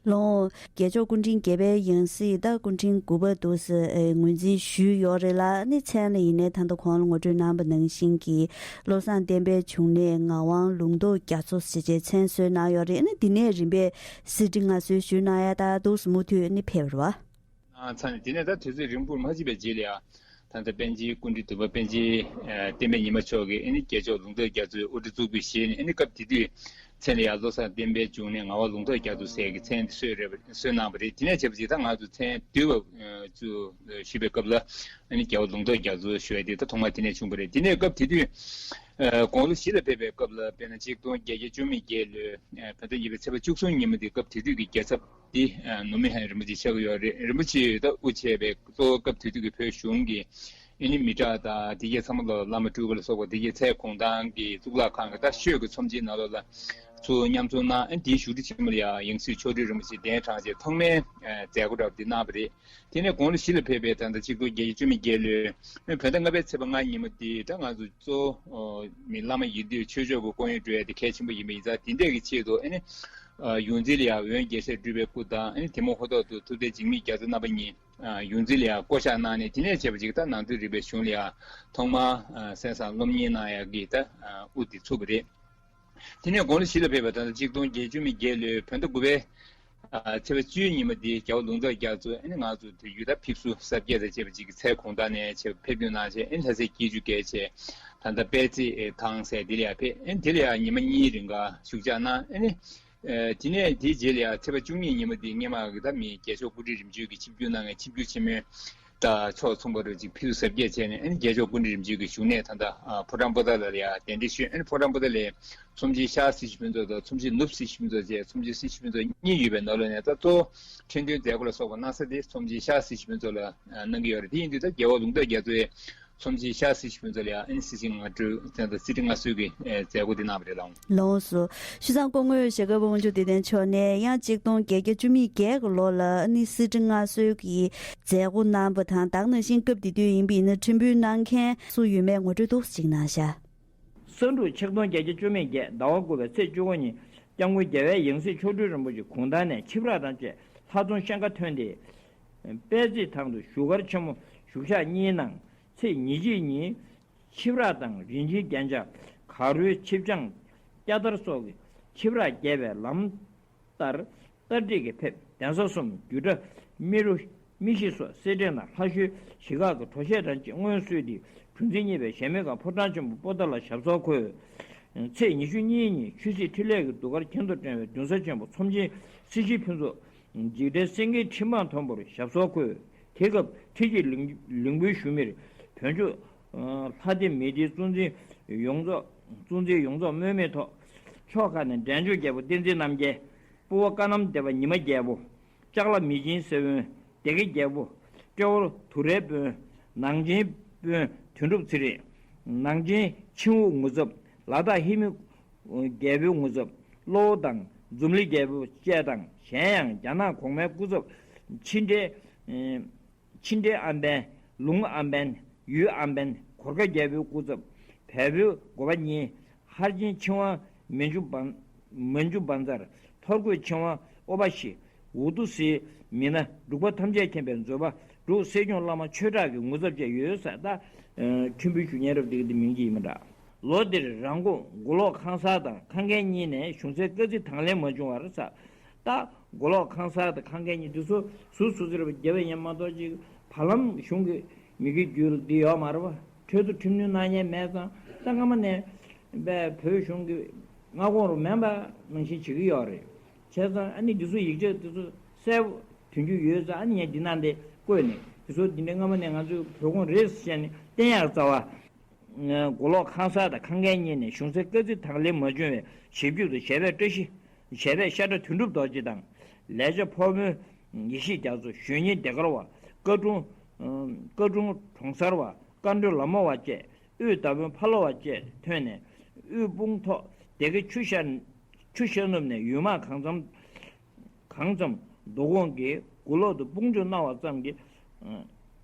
ལོ། རྒྱལ་མཆོག་སྐུ་ཕྲེང་བརྒྱད་པའི་ཡང་སྲིད་ད་སྐུ་ཕྲེང་དགུ་པ་འདུག་ཟེར་ངོས་འཛིན་ཞུས་ཡོད་རེད་ལ་ནི་མཚན་ལ་ཡིན་ནའི་ད་ལྟ་གོང་ལ་ངོ་སྤྲོད་གནང་བ་ནང་བཞིན་གྱི་བློ་བཟང་བསྟན་པའི་འབྱུང་གནས་ངག་དབང་ལུང་རྟོགས་རྒྱ་མཚོ་ཟེར་བྱས་མཚན་གསོལ་གནང་ཡོད་རེད། ནི་འདི་ནས་རིམ་པས་གསེར་ཁྲི་མངའ་གསོལ་ཞུས་གནང་ཡ་ད་འདུག་ཟེར་མུ་མཐུད་ནི་ཕེབས་རེད་བ། ཨ་ཚ་ནས་དེ་ནས་ད་དུས་ཚོད་རིང་པོར་མ་ཕྱིན་པའི་རྗེས་ལ་ཡ། ད་ལྟ་པཎ་ཆེན་སྐུ་ཕྲེང་བདུན་པ་པཎ་ཆེན་བསྟན་པའི་ཉི་མ་མཆོག་གིས་ཨ་ནི་རྒྱལ་མཆོག་ལུང་རྟོགས་རྒྱ་མཚོའི་དབུ་སྐྲ་གཙུག་ཕུད་བཞེས་ནས་ཨ་ནི་སྐབས་དེ་དུས་མཚན་ལ་ཡ་བློ་བཟང་བསྟན་པའི་འབྱུང་གནས་ངག་དབང་ལུང་རྟོགས་རྒྱ་མཚོ་ཟེར་གྱི་མཚན་དེ་གསོལ་རེད་པ་གསོལ་གནང་བ་རེད། དེ་ནས་བྱས་པ་ཅིག་ད་ང་ཚོ་མཚན་བསྡུས་པ་ཚུར་ཞུས་པའི་སྐབས་ལ་ཨ་ནི་རྒྱལ་བ་ལུང་རྟོགས་རྒྱ་མཚོ་ཞུ་བ་དེ་ད་ཐོག་མ་དེ་ནས་བྱུང་བ་རེད། དེ་ནས་སྐབས་དེ་དུས་དགུང་ལོ་བཞི་ལ་ཕེབས་པའི་སྐབས་ལ་དཔེར་ན་ཆིག་སྟོང་བརྒྱད་བརྒྱ་བཅུ་མེད་བརྒྱད་ལོའི་བོད་ཟླ་གཉིས་པའི་ཚེས་པ་བཅུ་གསུམ་ཉིན་མོ་དེ་སྐབས་དེ་དུས་ཀྱི་རྒྱལ་ཚབ། དེ་ནུབ་མི་ཧན་རིན་པོ་ཆེ་ཆགས་ཀྱི་ཡོད་རེད། རིན་པོ་ཆེས་ད་དབུ་བྱས་པའི་གཙོ་བོ་སྐབས་དེ་དུས་ཀྱི་བོད་གཞུང་གི་ཨ་ནི་མི་དྲག་དང་དེ་གའི་ཚང་མ་ལ་བླ་མ་སྤྲུལ་སྐུ་ལ་སོགས་པ་དེ་གའི་ཚལ་གུང་ཐང་གི་གཙུག་ལག་ཁང་གི་ད་ཤོད་ཀྱི་ཚོམས་ཆེན་ནང་ལོགས་ལ་ཚུར་མཉམ་འཛོམས་གནང་། ཨ་ནི་དེའི་བཞུགས་ཁྲི་ཆེན་མོ་ལ་ཡང་ཡང་སྲིད་མཆོག་སྤྲུལ་རིན་པོ་ཆེ་གདན་དྲངས་རྗེས་ཐོག་མའི་མཛད་སྒོ་འདྲ་པོ་དེ་གནང་བ་རེད། དེ་ནས་དགུང་ལོ་བཞི་ལ་ཕེབས་པའི་ད་ལྟ་ཆིག་སྟོང་བརྒྱད་བརྒྱ་བཅུ་མེད་བརྒྱད་ལོའི་བོད་ཟླ་ལྔ་པའི་ཚེས་པ་ལྔ་ཉིན་མོ་དེ་ད་ང་ཚོ་གཙོ་བོ་མི་བླ་མ་ཡིན་དུས་ཆོས་ཕྱོགས་ཀྱི་སྐུ་ཡོན་སྤྲོད་ཡ་དེ་གལ་ཆེན་པོ་ཡིན་པ་ཡིན་ཙང་དེ་འདྲས་ཀྱི་ཆེད་དུ་ཨ་ནི། ཡོངས་འཛིན་ལ་ཡང་འོན་རྒྱལ་སྲས་སྤྲུལ་པའི་སྐུ་དང་ཨ་ནི་དེ་མོ་ཧོ་ཐོག་ཏུ་ཐུབ་བསྟན་འཇིགས་མེད་རྒྱ་མཚོ་རྣམ་པ་གཉིས་ཡོངས་འཛིན་ལ་ཡང་བསྐོ་བཞག་གནང་ནས་དེ་ནས་བྱས་པ་ཅིག་ད་ནང་དོན་རིག་པའི་གཞུང་ལ་ཡང་ཐོག་མར་གསན་བསམ་སློབ་གཉེར་གནང་ཡག་གི་ད་དབུ་དེ་ཚུགས་པ་རེད། དེ་ནས་དགུང་ལོ་བཞི་ལ་ཕེབས་པ་ད་ལྟ་ཆིག་སྟོང་བརྒྱད་བརྒྱ་བཅུ་མེད་བརྒྱད་ལོའི་བོད་ཟླ་དགུ་པའི་ཚེས་པ་བཅུའི་ཉིན་མོ་དེ་རྒྱལ་བ་ལུང་རྟོགས་རྒྱ་མཚོ་ཨ་ནི་ང་ཚོ་དེ་ཡུལ་ད་ཕེབས་བསུ་གཟབ་རྒྱས་དང་བཅས་པ་ཅིག་གི་ཚལ་གུང་ཐང་ནས་བྱས་ཕེབས་སྐྱོད་གནང་བྱས་ཨ་ནི་ལྷ་སའི་སྐྱིད་ཆུ་བརྒལ་བྱས་ད་ལྟ་དཔལ་བརྩེགས་ཐང་ཟེར་དེ་ལ་ཡང་ཕེབས། ཨ་ནི་དེ་ལ་ཡང་ཉི་མ་གཉིས་རིང་ག་བཞུགས་ཕྱག་གནང་། ཨ་ནི་དེ་ནས་དེའི་རྗེས་ལ་ཡང་ཚེས་པ་བཅུ་གཉིས་ཉིན་མོ་དེ་སྔོན་མ་གི་ད་མི་རྒྱལ་མཆོག་སྐུ་ཕྲེང་རིམ་བྱོན་གྱི་ཆིབས་བསྒྱུར་གནང་མཁན་ཆིབས་བསྒྱུར་ཆེན་མོའི་ད་ཚོགས་ཚོམ་བུ་རུ་ཅིག་ཕེབས་བསུ་གཟབ་རྒྱས་བྱས་ནས་ཨ་ནི་རྒྱལ་མཆོག་སྐུ་ཕྲེང་རིམ་བྱོན་གྱི་བཞུགས་གནས་ད་ལྟ་ཕོ་བྲང་པོ་ཏཱ་ལ་ལ་ཡང་གདན་འདྲེན་ཞུས། ཨ་ནི་ཕོ་བྲང་པོ་ཏཱ་ལའི་ཚོམས་ཆེན་ཤར་སྲིད་ཞི་ཕུན་ཚོགས་དང་ཚོམས་ཆེན་ནུབ་སྲིད་ཞི་ཕུན་ཚོགས་བཅས་ཚོམས་ཆེན་སྲིད་ཞི་ཕུན་ཚོགས་གཉིས་ཡོད་པའི་ནང་ལོགས་ནས་ད་གཙོ་བོ་ཁྲི་འདོན་མཛད་སྒོ་ལ་སོགས་པ་གནང་ས་དེ་ཚོམས་ཆེན་ཤར་སྲིད་ཞི་ཕུན་ཚོགས་ལ་གནང་གི་ཡོད་རེད། དེ་ཡིན་དུས་ད་རྒྱལ་བ་ལུང་རྟོགས་རྒྱ་མཚོའི་ ཚོམས་ཆེན་ཤར་སྲིད་སྤྱི་ཕུན་ཚོགས་ལ་ཡང་ཨ་ནི་སྲིད་སྤྱི་སྔ་དྲོ་ཚན་དང་སྲིད་ཁྲི་མངའ་གསོལ་གྱི་ཨེ་མཛད་སྒོ་དེ་གནང་བ་རེད་ལགས། ལགས་སོ། བྱས་ཙང་སྐུ་ངོ་ཞྭ་སྒབ་དབང་ཕྱུག་བདེ་ལྡན་མཆོག་ནས་ཡང་གཅིག་སྟོང་བརྒྱད་བརྒྱ་བཅུ་མེད་བརྒྱད་ཀྱི་ལོ་ལ་ཨ་ནི་སྲིད་ཁྲི་མངའ་གསོལ་གྱི་མཛད་སྒོ་གནང་བ་དང་། ད་ག་ནང་བཞིན་སྐབས་དེ་དུས་ཡིན་པ་ཡིན་ན་ཁྲིམས་དཔོན་གནང་མཁན་སུ་ཡོད་མེད་ངོ་སྤྲོད་ཏོག་ཙམ་ཅིག་གནང་ཤག། ས་འབྲུག་ཆིག་སྟོང་བརྒྱད་བརྒྱ་བཅུ་མེད་བརྒྱད་ཟླ་བ་དགུ་པའི་ཚེས་བཅུ་དགུ་ཉིན་སྐྱབས་མགོན་རྒྱལ་བའི་ཡང་སྲིད་མཆོག་སྤྲུལ་རིན་པོ་ཆེ་དགུང་གྲངས་ནས་ཆིབས་རགས་དང་བཅས་ལྷ་རྫོང་ཤང་ཀ་ཐོན་ཏེ། དཔལ་བརྩེགས་ཐང་དུ་བཞུགས་སྒར་ཆེན་མོ་བཞུགས་ཤག་གཉིས་ནང་ཚེས་ཉེར་གཅིག་ཉིན་ཆིབས་རགས་དང་རིན་ཆེན་རྒྱན་ཆ་ག་རུའི་ཆིབས་རྐྱང་སྐྱ་དར་སོགས་ཀྱི་ཆིབས་རགས་རྒྱས་པའི་ལམ་ལྟར་རྟ་དྲེལ་གྱིས་ཕེབས། གདན་ས་གསུམ་རྒྱུད་གྲྭ་རྨེ་རུ་རྨེ་བཞི་སོགས་སེར་སྦྲེང་དང་ལྷ་ཞོལ་གཞིས་ཁག་གི་གྲོ་ཞྭ་དང་བཅས་སྔོན་བསུས་ཏེ་གྲུ་འཛིན་གཉིས་པའི་གཞལ་མེད་ཁང་ཕོ་བྲང་ཆེན་པོ་པོ་ཏཱ་ལ་ཞབས་སོར་འཁོད། ཚེས་ཉི་ཤུ་གཉིས་ཉིན་ཆོས་སྲིད་འཕྲིན་ལས་ཀྱི་གདུགས་དཀར་གྱེན་དུ་བསྒྲེངས་པའི་མདུན་ས་ཆེན་པོ་ཚོམས་ཆེན་སྲིད་སྤྱི་ཕུན་ཚོགས་འཇིགས་བྲལ་སེང་གེའི་ཁྲི་འཕང་མཐོན་པོར་ཞབས་སོར་འཁོད། དེ་སྐབས་ཁྲི་ཆེན་ལིང་ལིང་པོའི་ཞུ་མིར་བོད་ལྗོངས་ལྷ་སྡེ་མི་སྡེའི་གཙོ་འཛིན་ཡོངས་རྫོགས་གཙོ་འཛིན་ཡོངས་རྫོགས་སྨོས་མེད་ཐོག་ཕྱོགས་ཁག་ནས་འབྲས་ལྗོངས་རྒྱལ་པོ་བསྟན་འཛིན་རྣམ་རྒྱལ། སྤོ་བོ་ཀ་གནམ་སྡེ་པ་ཉི་མ་རྒྱལ་པོ། ལྕགས་ལ་མི་ཆེན་སེ་བོན། སྡེ་དགེ་རྒྱལ་པོ། ཏྲེ་ཧོར་དུ་རའི་དཔོན། ནང་ཆེན་དཔོན་དོན་གྲུབ་ཚེ་རིང་། ནང་ཆེན་ཆིང་ཝུ་ངོ་ཚབ། ལ་དྭགས་ཧི་མི་རྒྱལ་པོའི་ངོ་ཚབ། གློ་བོ་དང་འཛུམ་གླིང་རྒྱལ་པོ་བཅས་དང་། གཞན་ཡང་རྒྱ་ནག་གོང་མའི་སྐུ་ཚབ། ཕྱི་འབྲེལ། ཕྱི་འབྲེལ་ཨམ་བན། ལུང་ཨམ་བན། ཡུལ་ཨམ་བན། གོར་ཁ་རྒྱལ་པོའི་སྐུ་ཚབ། བལ་པོའི་འགོ་པ་གཉིས། ཧར་ཆེན་ཆིང་ཝང་མན་ཇུ་བན། མན་ཇུ་བན་ཛར། ཐོར་གོས་ཆིང་ཝང་ཨོ་པ་ཤི། ཝུ་ཏུ་སིའི་མི་སྣ་འབྲུག་པ་ཐམས་ཅད་མཁྱེན་པའི་མཛོད་པ་འབྲུག་སྲིད་སྐྱོང་བླ་མ་ཆོས་གྲགས་ཀྱི་ངོ་ཚབ་བཅས་ཡོད་ས། ད་ཁྲིམས་དཔོན་ཞུ་མཁན་རབས་དེ་ག་དེ་མིང་གཅིག་ཡིན་པ་འདྲ། ལོ་འདིར་རང་ཁོངས་མགོ་ལོག་ཁང་གསར་དང་ཁང་རྒན་གཉིས་ནས་གཞུང་སའི་དཀའ་ཚེགས་དང་ལེན་མ་བྱུང་བར་ས། ད་མགོ་ལོག་ཁང་གསར་དང་ཁང་རྒན་གཉིས་འདི་ཚོ་ཟུར་ཟུར་ཟེར་བ་རྒྱབ་པ་ཡིན་མ་གཏོགས་ཅིག་བར་ལམ་གཞུང་གི་མི་གི་རྒྱུད་ལ་འདི་ཡོད་མ་རེད་བ། གྲོས་ཚོགས་ཁྲིམས་གནོན་གནང་མཁན་མེད་ཙང་ད་སྔ་མ་ནས་བོད་གཞུང་གི་མངའ་ཁོངས་རུ་མེད་པ་ནང་བཞིན་བྱེད་ཀྱི་ཡོད་རེད། བྱས་ཙང་ཨ་ནི་འདི་ཚོ་ཡིག་ཆ་འདི་ཚོ་གསལ་པོ་དོན་འཁྱོལ་ཡོད་ཙང་ཨ་ནི་ངས་འདི་ནང་དེ་བཀོད་ནས་འདི་ཚོ་འདི་འདྲའི་སྔ་མ་ནས་ང་ཚོའི་བོད་ཁོངས་རེད་ཟེར་ནས་བསྟན་ཡག་རྩ་བ། མགོ་ལོག་ཁང་གསར་དང་ཁང་རྒན་གཉིས་ནས་གཞུང་སའི་དཀའ་ཚེགས་དང་ལེན་མ་བྱུང་བའི་ཞིབ་འཇུག་ཏུ་བྱས་པའི་བཀྲ་ཤིས་བྱས་པའི་ཤ་ཁྲག་དོན་གྲུབ་རྡོ་རྗེ་དང་། ལས་བྱ་ཕོ་མོའི་ཡེ་ཤེས་རྒྱ་མཚོ། གཞོན་ཉིན་ལྡེ་དཀར་བ། བཀའ་དྲུང་བཀའ་དྲུང་གྲོང་གསར་བ། བཀའ་འགྲོ་ལ་མོ་བ་བཅས། དབུས་མདའ་དཔོན་ཕ་ལོ་བ་བཅས་ཐོན་ནས་དབུས་དཔུང་ཐོག་སྡེ་དགེ་ཆུ་ཤར་ཆུ་ཤར་ནུབ་ནས་ཡུལ་དམག་གང་འཚམ། གང་འཚམ་མདོ་དགོང་གི་མགོ་ལོག་ཏུ་དཔུང་འཇུག་གནང་བ་ཙམ་གྱིས།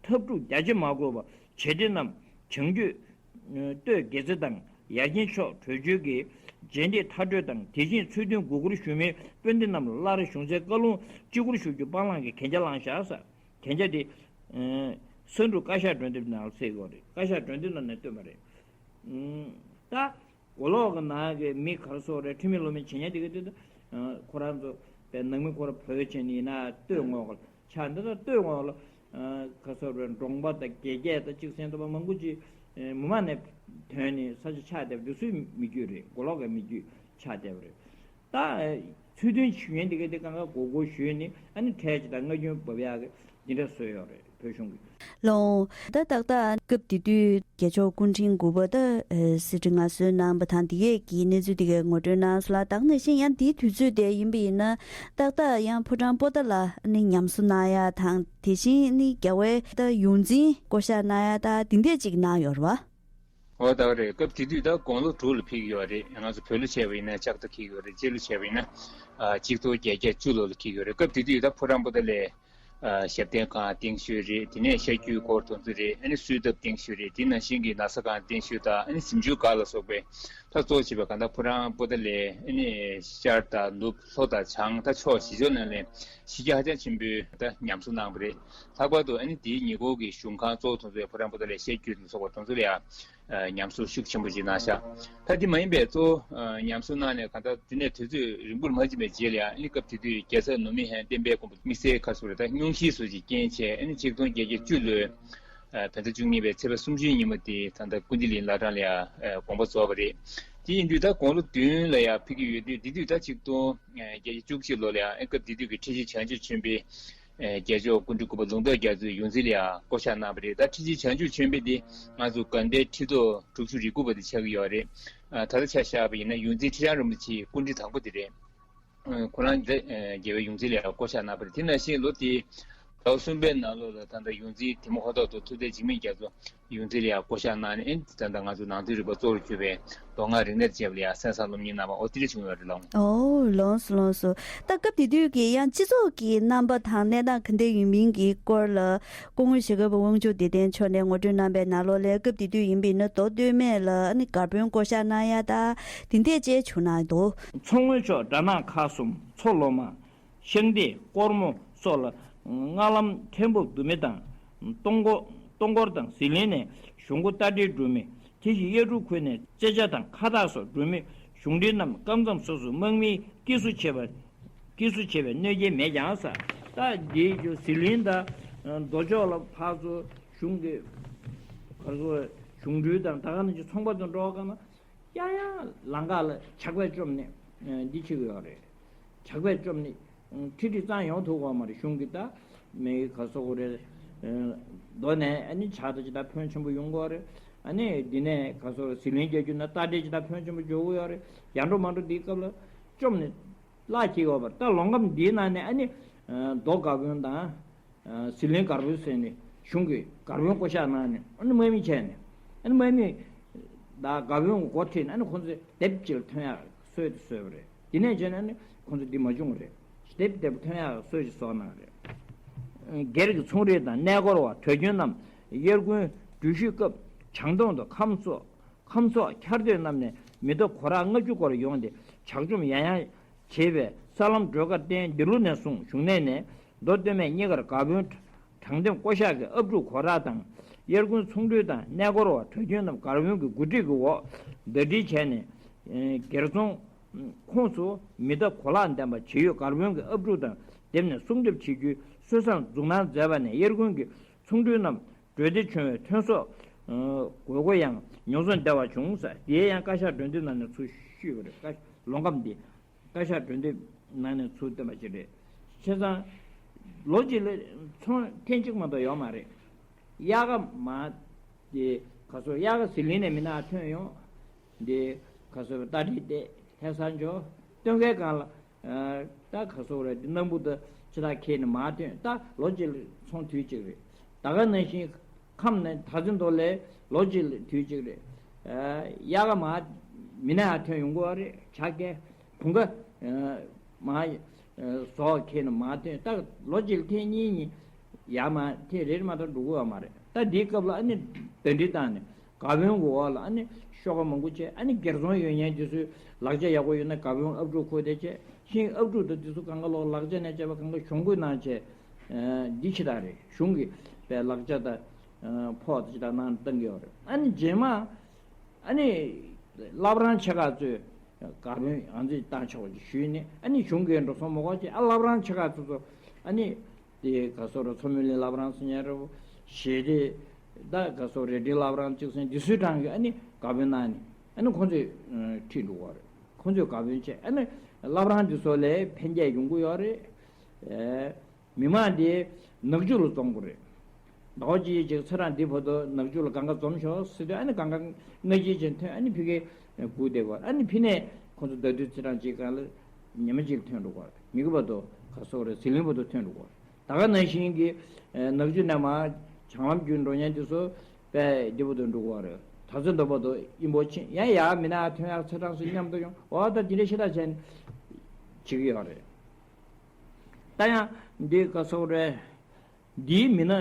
འཐབ་འཁྲུག་རྒྱ་ཆེ་མ་དགོས་པར་བྱེད་འབྲེལ་རྣམས་བྱང་རྒྱུད་སྟོད་དགེ་རྩེ་དང་ཡར་ཆེན་ཕྱོགས་བྲོས་བྱོལ་གྱི་རྗེས་འདེད་མཐར་སྐྲོད་དང་། དེ་བཞིན་ཚུལ་མཐུན་མགོ་སྐོར་ཞུ་མིའི་དཔོན་སྡེ་རྣམས་ལ་སླར་གཞུང་སའི་བཀའ་ལུང་སྤྱི་བསྐོར་ཞུ་རྒྱུ་སྤང་བླང་གི་གན་རྒྱ་བླངས་བཞག་ས། གན་རྒྱ་དེ་ས་འབྲུག་བཀའ་ཤག་སྒྲོན་དེབ་ནང་ལ་གསལ་ཡོད་རེད། བཀའ་ཤག་སྒྲོན་དེབ་ནང་ནས་བཏོན་པ་རེད། ད། མགོ་ལོག་གི་ནང་གི་མི་ག་རེ་ཟེར་རེད། ཁྲིམས་མེད་ལུགས་མེད་བྱེད་མཁན་དེ་ག་དེ་ད། ཁོ་རང་ཚོ་པའི་ནང་མི་ཁོ་ར་བོད་བྱས་ནས་ཡིན་ན་སྟོད་ངོས་ལ་ཆགས་འདི་ད་སྟོད་ངོས་ལ་ག་ཟེར་རེད། འབྲོང་པ་དང་དགེ་རྒྱས་དང་གཅིག་སེང་ཏོ་པ་མང་པོ་ཅིག་མི་མང་ནས་ཐོན་ནས་ས་ཆ་ཆགས་བསྡད་པ་འདི་སུའི་མི་རྒྱུད་རེད། མགོ་ལོག་གི་མི་རྒྱུད་ཆགས་བསྡད་པ་རེད། ད་ཚུལ་མཐུན་ཞུ་མཁན་དེ་ག་དེ་གང་ག་མགོ་སྐོར་ཞུས་ནས་ཨ་ནི་ཁྲལ་ཅིག་དང་སྔ་རྒྱུན་བབས་ཡག་གི་འདི་འདྲ་བཟོས་ཡོད་རེད། བོད་གཞུང་གིས། ལགས། ད་ཏག་ཏག་སྐབས་དེ་དུས་རྒྱལ་མཆོག་སྐུ་ཕྲེང་དགུ་པ་ད་ཨ་སྲིད་ཁྲི་མངའ་གསོལ་གནང་བ་དང་དེ་གས་ཀྱི་གནས་ཚུལ་དེ་གས་ངོ་སྤྲོད་གནང་སོང་ལ། ད་ག་ནང་བཞིན་ཡང་དེའི་དུས་ཚོད་དེ་ཡིན་པ་ཡིན་ན་ཏག་ཏག་ཡང་ཕོ་བྲང་པོ་ཏཱ་ལ་ནི་ཉམས་གསོ་གནང་ཡ་དང་དེ་བཞིན་ནི་རྒྱལ་བའི་ད་ཡོངས་འཛིན་བསྐོ་བཞག་གནང་ཡ་ད་དེ་འདྲས་ཅིག་གནང་ཡོད་རེད་བ། འོ་ད་ག་རེད། སྐབས་དེ་དུས་ད་དགུང་ལོ་དྲུག་ལ་ཕེབས་ཀྱི་ཡོད་རེད། ང་ཚོ་བོད་ལོ་བྱས་པ་ཡིན་ན་ལྕགས་རྟ་འཁྱེར་གྱི་ཡོད་རེད། སྤྱི་ལོ་བྱས་པ་ཡིན་ན་ཨ་གཅིག་སྟོང་བརྒྱད་བརྒྱ་བཅུ་ལོ་ལ་འཁྱེར་གྱི་ཡོད་རེད། སྐབས་དེ་དུས་ད་ཕོ་བྲང་པོ་ཏཱ་ལའི་ཨ་ཞབས་བརྟན་ཁང་རྟིང་ཤོས་རེད། དེ་ནས་ཤར་རྒྱུད་སྐོར་དེ་ཚོ་རེད། ཨ་ནི་གསོལ་ཐབ་རྟིང་ཤོས་རེད། དེ་ནང་བཞིན་གྱི་ན་བཟའ་ཁང་རྟིང་ཤོས་དང་ཨ་ནི་གཟིམ་ཆུང་སྒར་ལ་སོགས་པའི་ད་གཙོ་བྱས་པའི་གང་ལྟར་ཕོ་བྲང་པོ་ཏཱ་ལའི་ཨ་ནི་ཤར་དང་ནུབ་ལྷོ་དང་བྱང་ད་ཕྱོགས་བཞི་ཕྱོགས་ནང་ལ་གཞི་རྒྱ་ཧ་ཅང་ཆེན་པོའི་ད་ཉམས་གསོ་གནང་བ་རེད། ལྷག་པར་དུ་ཨ་ནི་དེའི་ཉེ་འཁོར་གྱི་གཞུང་ཁང་གཙོ་བོ་དེ་ཚོ་ཡང་ཕོ་བྲང་པོ་ཏཱ་ལའི་ཤར་རྒྱུད་ལ་སོགས་པ་དེ་ཚོ་ལ་ཡང་ཨ་ཉམས་གསོ་ཤུགས་ཆེན་པོ་ཅིག་གནང་ཤག་ད་དེ་མ་ཡིན་པའི་གཙོ་བོ་ཨ་ཉམས་གསོ་གནང་ནས་གང་ལྟར་དེ་ནས་དུས་ཚོད་རིང་པོར་མ་ཕྱིན་པའི་རྗེས་ལ་ཡང་ཨ་ནི་སྐབས་དེ་དུས་རྒྱལ་ཚབ་ནུབ་མི་ཧན་བསྟན་པའི་མགོན་པོ་དམིགས་བསལ་ཁ་སོ་རེ་ད་སྙུང་གཞི་སོགས་ཀྱི་རྐྱེན་བྱས་ཨ་ནི་ཆིག་སྟོང་བརྒྱད་བརྒྱ་བཅུ་ལོའི་ཨ་བོད་ཟླ་བཅུ་གཉིས་པའི་ཚེས་པ་སུམ་ཅུའི་ཉིན་མོ་དེ་ད་ལྟ་ཀུན་བདེ་གླིང་བླ་བྲང་ལ་ཡང་ཨ་དགོངས་པ་རྫོགས་པ་རེད། དེ་ཡིན་དུས་ད་དགུང་ལོ་བདུན་ལ་ཡང་ཕེབས་ཀྱི་ཡོད་དུས་དེ་དུས་ད་ཆིག་སྟོང་བརྒྱད་བརྒྱ་བཅུ་གཅིག་ལོ་ལ་ཡང་ཨ་སྐབས་དེ་དུས་ཀྱི་ཁྲི་ཆེན་བྱང་ཆུབ་ཆོས་འཕེལ་ཨེ་རྒྱལ་མཆོག་སྐུ་ཕྲེང་དགུ་པ་ལུང་རྟོགས་རྒྱ་མཚོའི་ཡོངས་འཛིན་ལ་ཡང་བསྐོ་བཞག་གནང་བ་རེད། ད་ཁྲི་ཆེན་བྱང་ཆུབ་ཆོས་འཕེལ་འདི་ང་ཚོ་དགའ་ལྡན་ཁྲི་ཐོག་དྲུག་ཅུ་རེ་དགུ་པ་དེ་ཆགས་ཀྱི་ཡོད་རེད། ཨ་ད་ལྟ་ཆ་བཞག་པ་ཡིན་ན་ཡོངས་འཛིན་ཁྲི་བྱང་རིན་པོ་ཆེའི་སྐུ་ཕྲེང་དང་པོ་དེ་རེད། ཨ་ཁོ་རང་འདི་ཨེ་རྒྱལ་བའི་ཡོངས་འཛིན་ལ་ཡང་བསྐོ་བཞག་གནང་བ་རེད། དེ་ནང་བཞིན་ལོ་དེའི་ ཟླ་བ་གསུམ་པའི་ནང་ལོགས་ལ་ད་ལྟ་ཡོངས་འཛིན་དེ་མོ་ཧོ་ཐོག་ཏུ་ཐུབ་བསྟན་འཇིགས་མེད་རྒྱ་མཚོ་ཡོངས་འཛིན་ལ་ཡང་བསྐོ་བཞག་གནང་ནས། ཨེ་ད་ལྟ་ང་ཚོ་ནང་དོན་རིག་པ་གཙོ་བོར་གྱུར་པའི་མདོ་སྔགས་རིག་གནས་བཅས་ལ་ཡང་གསན་བསམ་སློབ་གཉེར་གནང་བ། འོ་དེ་འདྲ་བྱུང་ཡོད་རེད་ལགས། ཨོ་ལགས་སོ་ལགས་སོ། ད་སྐབས་དེ་དུས་ཀྱི་ཡང་སྤྱི་ཚོགས་ཀྱི་རྣམ་པ་དང་གནས་སྟངས་ག་འདྲ་ཡིན་མིན་གྱི་སྐོར་ལ་སྐུ་ངོ་ཞྭ་སྒབ་པ་དབང་ཕྱུག་བདེ་ལྡན་མཆོག་ནས་ངོ་སྤྲོད་གནང་པའི་ནང་ལོགས་ལ། སྐབས་དེ་དུས་ཡིན་པ་ཡིན་ན་མདོ་སྟོད་སྨད་ལ་ཨ་ནི་སྒར་དཔོན་བསྐོ་བཞག་གནང་ཡ་ད་དེ་འདྲ་བཅས་བྱུང་གནང་འདུག། མཚོ་སྔོན་ཕྱོགས་སྦྲ་ནག་ཁག་གསུམ་མཚོ་ལྷོ་མ། ཤང་སྡེ་སྒོར་མོ་སོགས་ལ་སྔ་ལམ་ཐེམ་ཕུག་མདོ་སྨད་དང་སྟོང་སྐོར། སྟོང་སྐོར་དང་ཟི་ལིང་ནས་གཞུང་སྒོ་རྟ་དྲེལ་འགྲོ་མི། དེ་བཞིན་གཡའ་འབྲུག་ཁུལ་ནས་ཙེ་ཇ་དང་ཁ་བཏགས་སོགས་འགྲོ་མི་གཞུང་འབྲེལ་རྣམས་སྐབས་མཚམས་སོ་སོའི་དམག་མིས་སྐྱེལ་གསོ་བྱས་པ། སྐྱེལ་གསོ་བྱས་པའི་གནོད་སྐྱེལ་མེད་ཀྱང་ཟེར། ད་འདིའི་རྒྱུ་ཟི་ལིང་དང་རྡོ་ཕྱོགས་ལ་ཕར་ཚུར་གཞུང་གི་ཁར་ཚུར་གཞུང་འབྲེལ་དང་ད་ག་ནང་བཞིན་ཚོང་པ་ཚོ་འགྲོ་བ་ག་ན། ཡང་ཡང་ལམ་ཁ་ལ་ཇག་པས་བཅོམ་ནས་འདི་བྱེད་ཀྱི་ཡོད་རེད། ཇག་པས་བཅོམ་ནས་ཁྲིད་ཁྲིད་གཙང་ཡོང་ཐུབ་ཀྱི་ཡོད་མ་རེད། གཞུང་གི་ད་མི་ག་སོ་གོ་རེད། མདོ་ནས་ཨ་ནི་ཇག་ད་ཅི་ད་ཕོན་ཆེན་པོ་ཡོང་གི་ཡོད་རེད། ཨ་ནི་འདི་ནས་ག་སོ་ཟི་ལིང་རྒྱག་རྒྱུ་ན་རྟ་དྲེལ་ཅི་ད་ཕོན་ཆེན་པོ་འབྱོར་གྱི་ཡོད་རེད། ཡར་འགྲོ་མར་འགྲོ་འདིའི་སྐབས་ལ་བཅོམ་ནས་བརླག་བྱེད་ཀྱི་ཡོད་པ་རེད། ད་ལོ་འགའ་འདིའི་ནང་ནས་ཨ་ནི་མདོ་སྒར་དཔོན་དང་། ཟི་ལིང་སྒར་དཔོན་ཟེར་ནས་གཞུང་གི་སྒར་དཔོན་བསྐོ་བཞག་གནང་ནས་ཨ་ནི་དམག་མི་བྱས་ནས་ཨ་ནི་དམག་མི་དང་སྒར་དཔོན་གྱི་འགོ་ཁྲིད་ནས་ཨ་ནི་ཁོང་ཚོས་སྡེབ་གཅིག་ལ་ཐོན་ཡག་སྲོལ་དེ་བཟོས་པ་རེད། དེ་ནས་བྱས་ནས་ཨ་ནི་ཁོང་ཚོ་འདི་མ་བྱུང་བ་རེད། སྡེབ་སྡེབ་ཐོན་ཡག་སྲོལ་ཞིག་བཟོ་གནང་བ་རེད། སྒེར་གྱི་ཚོང་རིགས་དང་གནས་སྐོར་བ་དུས་རྒྱུན་རྣམས་དབྱར་དགུན་འགྲུལ་བཞུད་སྐབས་བྱང་སྟོང་དུ་ཁམས་སོགས། ཁམས་ཚོགས་འཁྱར་སྡོད་རྣམས་ནས་མི་ལྡོག་གོ་རག་ལྔ་བཅུ་སྐོར་ཡོང་སྟེ་ཇག་བཅོམ་ཡང་ཡང་བྱེད་པའི་ས་ལམ་བགྲོད་ཀར་བརྟེན། འདི་ལོ་ནས་བཟུང་གཞུང་གནས་ནས་མདོ་སྟོད་སྨད་གཉིས་ཀར་སྒར་དཔོན་དྲང་འདེམས་བསྐོ་བཞག་གི་ཨབ་ཕྲུག་གོ་རག་དང་། དབྱར་དགུན་ཚོང་འགྲུལ་དང་གནས་སྐོར་བ་དུས་རྒྱུན་རྣམས་སྒར་དཔོན་གྱི་འགོ་ཁྲིད་ཀྱི་འོག་ཟླ་སྒྲིལ་བྱས་ནས་སྒེར་ཚོང་ཁོངས་སུ་མི་ལྡོག་གོ་ལག་ལྡན་པ་ཇི་ཡོད་སྒར་དཔོན་གྱི་ཨབ་ཕྲུག་དང་སྡེབ་ནས་སྲུང་སྐྱོབ་བྱེད་རྒྱུའི་སྲོལ་བཟང་འཛུགས་གནང་མཛད་པ་ནས་དབྱར་དགུན་གྱི་ཚོང་འགྲུལ་རྣམས་འགྲོས་བདེ་བྱུང་བའི་ཐོན་ཟོག་དགོས་མཁོ་ཡང་ཉུང་སུ་འདྲ་བ་བྱུང་ཟེར། དེའི་ཡང་བཀའ་ཤག་མགྲོན་བསྡུར་ནང་ནས་ཚུར་ཞུས་པ་རེད། བཀའ་ལོ་འགའ་འདི་བཀའ་ཤག་མགྲོན་བསྡུར་ནང་ནས་ཚུར་བཏོན་པ་ཞིག་རེད། བྱས་ཙང་ལོ་གཅིག་ལ་ཚོང་ཐེངས་གཅིག་མ་གཏོགས་ཡོད་མ་རེད། དབྱར་ཁ་མར་དེ་ག་སོ་དབྱར་ཁ་ཟི་ལིང་ནས་མི་སྣ་ཐོན་ཡོང་། འདི་ག་སོ་རྟ་དྲེལ་དེ་ལྷ་ས་འབྱོར་སྟོན་ཁའི་སྒང་ལ། ད་ག་སོ་རེད། འདི་སྣམ་བུ་དང་ཕྱི་ཐག་ཁེལ་ནས་མར་ཐོན། ད་ལོ་གཅིག་ལ་ཚོང་དུས་གཅིག་རེད། ད་ག་ནང་བཞིན་ཁམས་ནས་ད་ཚོད་མདོ་ལས་ལོ་གཅིག་ལ་དུས་གཅིག་རེད། དབྱར་ཁ་མར་མི་སྣ་ཡར་ཐོན་ཡོང་གི་ཡོད་རེད། ཇག་རྐྱེན་བུང་ཁ་མར་ཟོག་ཁྱེར་ནས་མར་ཐོན། ད་ལོ་གཅིག་ལ་ཐེངས་གཉིས་གཉིས་ཡར་མར་ཐེངས་རེ་རེ་མ་གཏོགས་འགྲོ་གི་ཡོད་མ་རེད། ད་འདིའི་སྐབས་ལ་ཨ་ནི་གདན་འདྲེན་བཏང་ནས་སྒར་དཔོན་གྱི་འོག་ལ་ཨ་ནི་ཤོག་ཁ་མང་པོ་བྱས། ཨ་ནི་སྒེར་ཚོང་ཡོད་མཁན་དེ་ཚོའི་ལག་ཆ་ཡག་པོ་ཡོད་ན་སྒར་དཔོན་ཨབ་ཕྲུག་ཁུར་ཏེ་བྱས། ཤིང་ཨབ་ཕྲུག་དང་དེ་ཚོ་གང་ག་ལོག་ལག་ཆ་ནས་བྱས་པ་གང་ག་གཞུང་བཀོད་གནང་བྱས། འདི་ཕྱི་དག་རེད། གཞུང་གི་པའི་ལག་ཆ་དང་ཕོགས་དང་ཅི་དག་གནང་བཏང་གི་ཡོད་རེད། ཨ་ནི་རྗེས་མ་ཨ་ནི་བླ་བྲང་ཆེ་ཁག་ཚོས་སྒར་དཔོན་ཨང་རྩིས་བཏང་ཆོག་ཅེས་ཞུས་ནས། ཨ་ནི་གཞུང་གིས་འགྲོ་སོང་མ་དགོས་ཅེས། ཨ་བླ་བྲང་ཆེ་ཁག་ཚོ་ཚོ་ཨ་ནི་དེ་ག་སོ་ར་མཚོ་མོ་གླིང་བླ་བྲང་ཟེར་མཁན་རེད། ཞེ་དེ་ད་ག་སོ་རལ་གྲི་བླ་བྲང་གཅིག་ཟེར་འདི་ཚོའི་གྲངས་ཀྱི་ཨ་ནི་སྒར་དཔོན་གནང་ནས་ཨ་ནི་ཁོང་ཚོས་ཁྲིད་འགྲོ་གི་རེད། ཁོང་ཚོས་སྒར་དཔོན་བྱས། ཨ་ནི་བླ་བྲང་འདི་ཚོ་ལ་འཕེལ་རྒྱས་ཡོང་གི་ཡོད་རེད། མི་མང་དེ་ནག་ཆུ་ལ་འཛོམས་དགོས་རེད། ཟླ་བ་གཅིག་ཅིག་ཚེས་གྲངས་འདི་བར་དུ་ནག་ཆུ་ལ་གང་ག་འཛོམས་ཤོག་ཟེར་དུས། ཨ་ནི་གང་ག་སྔ་རྗེས་ཅན་ཐོན། ཨ་ནི་ཕ་གིར་སྒུག་བསྡད་དགོས། ཨ་ནི་ཕ་ནས་ཁོང་ཚོ་ཟླ་དུས་ཚེས་གྲངས་གཅིག་སྒང་ལ་ཉི་མ་གཅིག་ལ་ཐོན་འགྲོ་དགོས་རེད། མི་གི་བར་དུ་ག་སོ་རེད། ཟི་ལིང་བར་དུ་ཐོན་འགྲོ་དགོས་རེད། ད་ག་ནང་བཞིན་གྱི་ནག་ཆུ་ནས་མར་བྱང་ལམ་བརྒྱུད་འགྲོ་མཁན་དེ་ཚོ་དཔེ་འདི་བར་དུ་འགྲོ་དགོས་རེད། ད་ཚོད་འདི་བར་དུ་དབྱིན་པོ་ཕྱིན། ཡང་ཡར་མི་སྣ་ཐོན་ཡག་ཚེས་གྲངས་སུ་མཉམ་དུ་ཡོང་། འོ་ད་འདི་འདྲ་ཤ་སྟག་བྱས་ནས་བྱེད་ཀྱི་ཡོད་རེད། ད་ཡང་འདི་ག་སོ་རེད། འདིའི་མི་སྣ་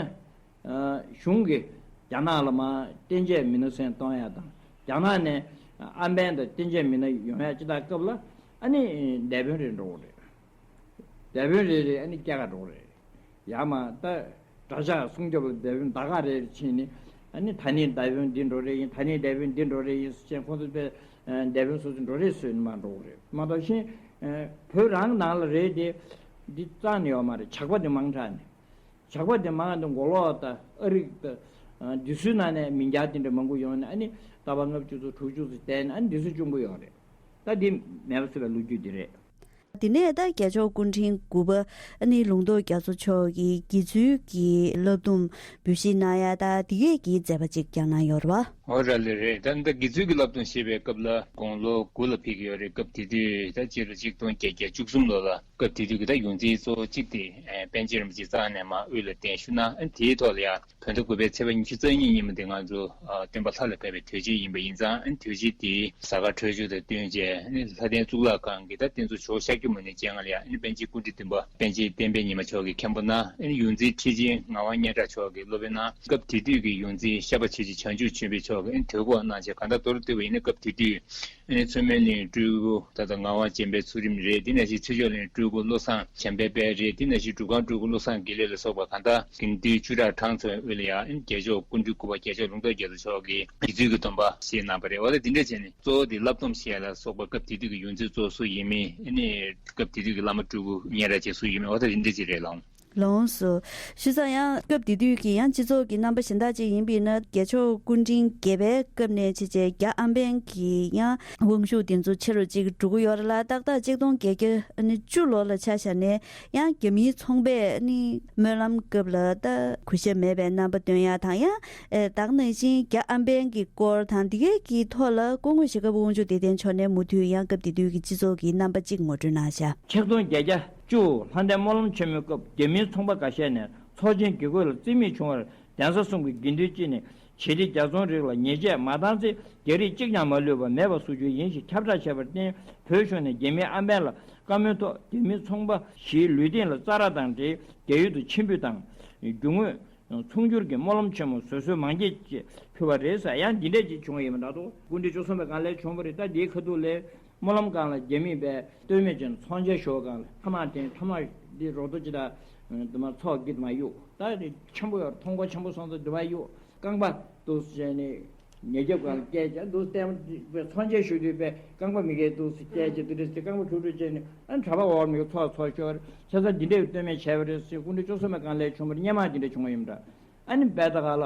གཞུང་གིས་རྒྱ་ནག་ལ་མར་བསྟན་བཅོས་མི་སྣ་སེང་གཏོང་ཡ་དང་། རྒྱ་ནག་ནས་ཨམ་བན་དང་བསྟན་བཅོས་མི་སྣ་ཡོང་ཡ་ཅི་ལྟར་སྐབས་ལ་ཨ་ནི་འདས་དཔོན་རེ་འགྲོ་གི་རེད། འདས་དཔོན་རེ་རེ་ཨ་ནི་སྐྱེལ་ག་འགྲོ་གི་རེད། ཡར་མར་ད་གྲྭ་ཤག་སྲུང་སྐྱོབ་ལ་འདས་དཔོན་ཟླ་ཁག་རེ་རེ་ཕྱིན་ནས། ཨ་ནི་ད་ནི་འདས་དཔོན་འདི་འགྲོ་རེ་ཡིན། ད་ནི་འདས་དཔོན་འདི་འགྲོ་རེ་ཡིན་ཟེར་བྱས། ཁོང་ཚོ་དཔེ་འདས་དཔོན་སོ་སོ་འགྲོ་རེ་བཟོས་ནས་མར་འགྲོ་གི་རེད་མ་གཏོགས། གཞན་བོད་རང་ནང་ལ་རེད་དེ་འདི་རྩ་ནས་ཡོད་མ་རེད། ཇག་པ་འདི་མང་དྲགས་ནས། ཇག་པ་དེ་མང་དེ་མགོ་ལོག་དང་ཨ་རིག་དང་འདི་ཚོའི་ནང་ནས་མི་འགྱངས་དེ་འདྲ་མང་པོ་ཡོང་ནས། ཨ་ནི་རྟ་པ་ལྔ་བཅུ་ཙམ་དྲུག་ཅུ་ཙམ་བསྡད་ནས་ཨ་ནི་འདི་ཚོ་བཅོམ་གྱི་ཡོད་རེད། ད་འདི་མེད་པ་བཟོ་བའི་ལོ་རྒྱུས་འདི་རེད། དེ་ནས་ད་རྒྱལ་མཆོག་སྐུ་ཕྲེང་དགུ་པ་ཨ་ནི་ལུང་རྟོགས་རྒྱ་མཚོ་མཆོག་གིས་དགེ་ཚུལ་གྱི་བསླབ་སྡོམ་འབུལ་བཞེས་གནང་ཡ་ད་དེ་གས་ཀྱི་མཛད་པ་ཅིག་བསྐྱངས་གནང་ཡོད་རེད་བ། འོ་ར་ལེ་རེད། ད་ལྟ་དགེ་ཚུལ་གྱི་བསླབ་སྡོམ་བཞེས་པའི་སྐབས་ལ་དགུང་ལོ་དགུ་ལ་ཕེབས་ཀྱི་ཡོད་རེད། སྐབས་དེ་དུས་ད་སྤྱི་ལོ་ཆིག་སྟོང་བརྒྱད་བརྒྱ་བཅུ་གསུམ་ལོ་ལ། སྐབས་དེ་དུས་ཀྱི་ད་ཡོངས་འཛིན་གཙོ་བོ་གཅིག་དེ་ཨ་པཎ་ཆེན་རིན་པོ་ཆེ་རྩ་བ་ནས་མར་དབུས་ལ་གདན་ཞུ་གནང་། ཨ་དེའི་ཐོག་ལ་ཡང་བོད་ཟླ་དགུ་པའི་ཚེས་པ་ཉི་ཤུ་རྩ་གཉིས་ཉིན་མོ་དེ་ང་ཚོ་ཨ་སྟོན་པ་ལྷ་ལ་བབས་པའི་དུས་ཆེན་ཡིན་པ་ཡིན་ཙང་། ཨ་དུས་ཆེན་དེའི་གཟའ་སྐར་འཕྲོད་སྦྱོར་དང་བསྟུན་བྱས། ཨ་ལྷ་ལྡན་གཙུག་ལག་ཁང་གི་ད་རྟེན་གཙོ་ཇོ་བོ་ཤཱཀྱ་མུ་ནེ་སྤྱན་སྔར་ལ་ཡང་ཨ་པཎ་ཆེན་སྐུ་ཕྲེང་བདུན་པ་པཎ་ཆེན་བསྟན་པའི་ཉི་མ་མཆོག་གིས་མཁན་པོ་གནང་། ཨ་ཡོངས་འཛིན་ཁྲི་ཆེན་ངག་དབང་སྙན་གྲགས་མཆོག་གིས་སློབ་དཔོན་གནང་། སྐབས་དེ་དུས་ཀྱི་ཡོངས་འཛིན་ཤར་པ་ཆོས་རྗེ་བྱང་ཆུབ་ཆོས་འཕེལ་མཆོག་གིས་ཨ་དོན་ཚན་གནང་བྱས། གང་ལྟར་མདོར་བསྡུས་པ་ཡིན་ན་སྐབས་དེ་དུས་ཨ་ནི་མཚོ་སྨན་གླིང་སྤྲུལ་སྐུ་ད་ལྟ་ངག་དབང་རྗེ་དཔོན་ཚུལ་ཁྲིམས་རེད། དེ་ནང་བཞིན་ཚེ་མཆོག་གླིང་སྤྲུལ་སྐུ་བློ་བཟང་བྱམས་པའི་དཔལ་རེད། དེ་ནང་བཞིན་སྒྲུབ་ཁང་སྤྲུལ་སྐུ་བློ་བཟང་དགེ་ལེགས་ལ་སོགས་པ་གང་ལྟར་དགེ་འདུན་བཅུ་ཕྲག་གྲངས་ཚོ་དབུས་ལ་ཡང་རྒྱལ་མཆོག་སྐུ་ཕྲེང་དགུ་པ་རྒྱལ་མཆོག་ལུང་རྟོགས་རྒྱ་མཚོ་མཆོག་གིས་དགེ་ཚུལ་གྱི་སྡོམ་པ་བཞེས་གནང་བ་རེད། འོ་ད་དེ་འདྲ་བྱས་ནས་གཙོ་བོ་དེ་བསླབ་སྡོམ་བཞེས་ལ་སོགས་པ་སྐབས་དེ་དུས་ཀྱི་ཡོངས་འཛིན་གཙོ་བོ་སུ་ཡིན་མིན། ཨ་ནི་སྐབས་དེ་དུས་ཀྱི་བླ་མ་སྤྲུལ་སྐུ་སྙན་གྲགས་ཅན་སུ་ཡིན་མིན། འོ་ད་དེ་འདྲ་ཅིག་རེད་ལགས། ལགས་སོ། བྱས་ཙང་ཡང་སྐབས་དེ་དུས་ཀྱི་ཡང་སྤྱི་ཚོགས་ཀྱི་རྣམ་པ་གཞན་དག་ཅིག་ཡིན་པ་ཡིན་ན། རྒྱལ་མཆོག་སྐུ་ཕྲེང་བརྒྱད་པའི་སྐབས་ནས་བྱས་བྱས་རྒྱ་ཨམ་བན་གྱི་ཡང་དབང་ཤུགས་དེ་ཚོ་ཆེ་རུ་ཅིག་འགྲོ་གི་ཡོད་རེད་ལ། ཏག་ཏག་གཅིག་སྟོང་བརྒྱད་བརྒྱ་ཨ་ནི་བཅུ་ལོ་ལ་ཆ་བཞག་ནས་ཡང་རྒྱ་མིའི་ཚོང་པས་ཨ་ནི་སྨོན་ལམ་སྐབས་ལ་ད་གུས་ཞབས་མེད་པའི་རྣམ་པ་སྟོན་ཡ་དང་། ཡང་ཨེ་ད་ག་ནང་བཞིན་རྒྱ་ཨམ་བན་གྱི་སྐོར་དང་དེ་གའི་གི་ཐོག་ལ་སྐུ་ངོ་ཞྭ་སྒབ་དབང་ཕྱུག་བདེ་ལྡན་མཆོག་ནས་མུ་མཐུད་ཡང་སྐབས་དེ་དུས་ཀྱི་སྤྱི་ཚོགས་ཀྱི་རྣམ་པ་ཅིག་ངོ་སྤྲོད་གནང་ཤག་ཆིག་སྟོང་བརྒྱད་བརྒྱ་བཅུ། ལྷ་ལྡན་སྨོན་ལམ་ཆེན་མོའི་སྐབས་རྒྱ་མིའི་ཚོང་པ་འགའ་ཤས་ནས་ཚོགས་ཆེན་དགེ་བསྐོས་ལ་རྩིས་མེད་བྱུང་བར། གདན་ས་གསུམ་གྱི་དགེ་འདུན་སྤྱི་ནས་ཞི་བདེ་རྒྱ་མཚོའི་རིགས་ལ་ཉེས་ཆད་མ་བཏང་ཚེ་རྒྱ་རིགས་གཅིག་ཀྱང་མ་ལུས་པ་མེད་པ་བཟོ་རྒྱུ་ཡིན་ཞེས་ཁྱབ་བསྒྲགས་བྱས་པར་བརྟེན། བོད་གཞུང་ནས་རྒྱ་མིའི་ཨམ་བན་ལ་བཀའ་མོལ་ཐོག་རྒྱ་མིའི་ཚོང་པ་བཞིའི་ལུས་སྟེང་ལ་ཙཱ་ར་དང་འབྲེལ་རྒྱ་ཡུལ་དུ་ཕྱིན་འབུད་དང་། རྒྱུ་དངོས་ཚོང་སྒྱུར་གྱི་སྨོན་ལམ་ཆེན་མོ་བཟོད་གསོལ་མང་སྐྱེས་བཅས་ཕུལ་བ་རེད་ཟེར། ཡང་འདི་འདྲས་ཅིག་བྱུང་བ་ཡིན་པ་འདྲ་འདུག་སྐུ་ཕྲེང་བཅུ་གསུམ་པའི་སྒང་ལ་བྱུང་བ་རེད། ད་འདིའི་ཁ་ཐུག་ལ་སྨོན་ལམ་སྒང་ལ་རྒྱ་མིས་པའི་སྟོད་སྨད་ཅན་ཚོང་ཆེན་ཞོ་སྒང་ལ་ཐ་མག་འཐེན། ཐ་མག་འདི་རོ་ཏོ་ཅི་ད་དུ་མ་ཚོགས་ཀྱི་དུ་མ་གཡུག་ད་ནི་ཆེན་པོ་ཡོད། མཐོང་སྒོ་ཆེན་པོ་སོང་ཙང་དུ་མ་གཡུག་རྐང་པ་འདུག་སེ་བྱས་ནས་ཉེ་རྒྱབ་སྒང་ལ་བཀལ་བྱས་འདུག་སྟེ། པའི་ཚོང་ཆེན་ཞུ་དུས་པའི་རྐང་པ་མི་འགལ་འདུག་སེ་བཀལ་བྱས་དུ་དུ་སེ་རྐང་པ་འཁྲུག་འཁྲུག་བྱས་ནས་ཨ་གྲྭ་པ་འོག་མི་ཚོགས་ཚོགས་ཤོར། བྱས་ཙང་འདི་འདྲའི་སྟོད་སྨད་བྱས་པ་རེད་ཟེར། སྐུ་ཕྲེང་བཅུ་གསུམ་པའི་སྒང་ལ་བྱུང་བ་རེད། སྔོན་མ་འདི་འདྲ་བྱུང་བ་ཡིན་པ་འདྲ། ཨ་ནི་དཔེ་ད་ག་ལ་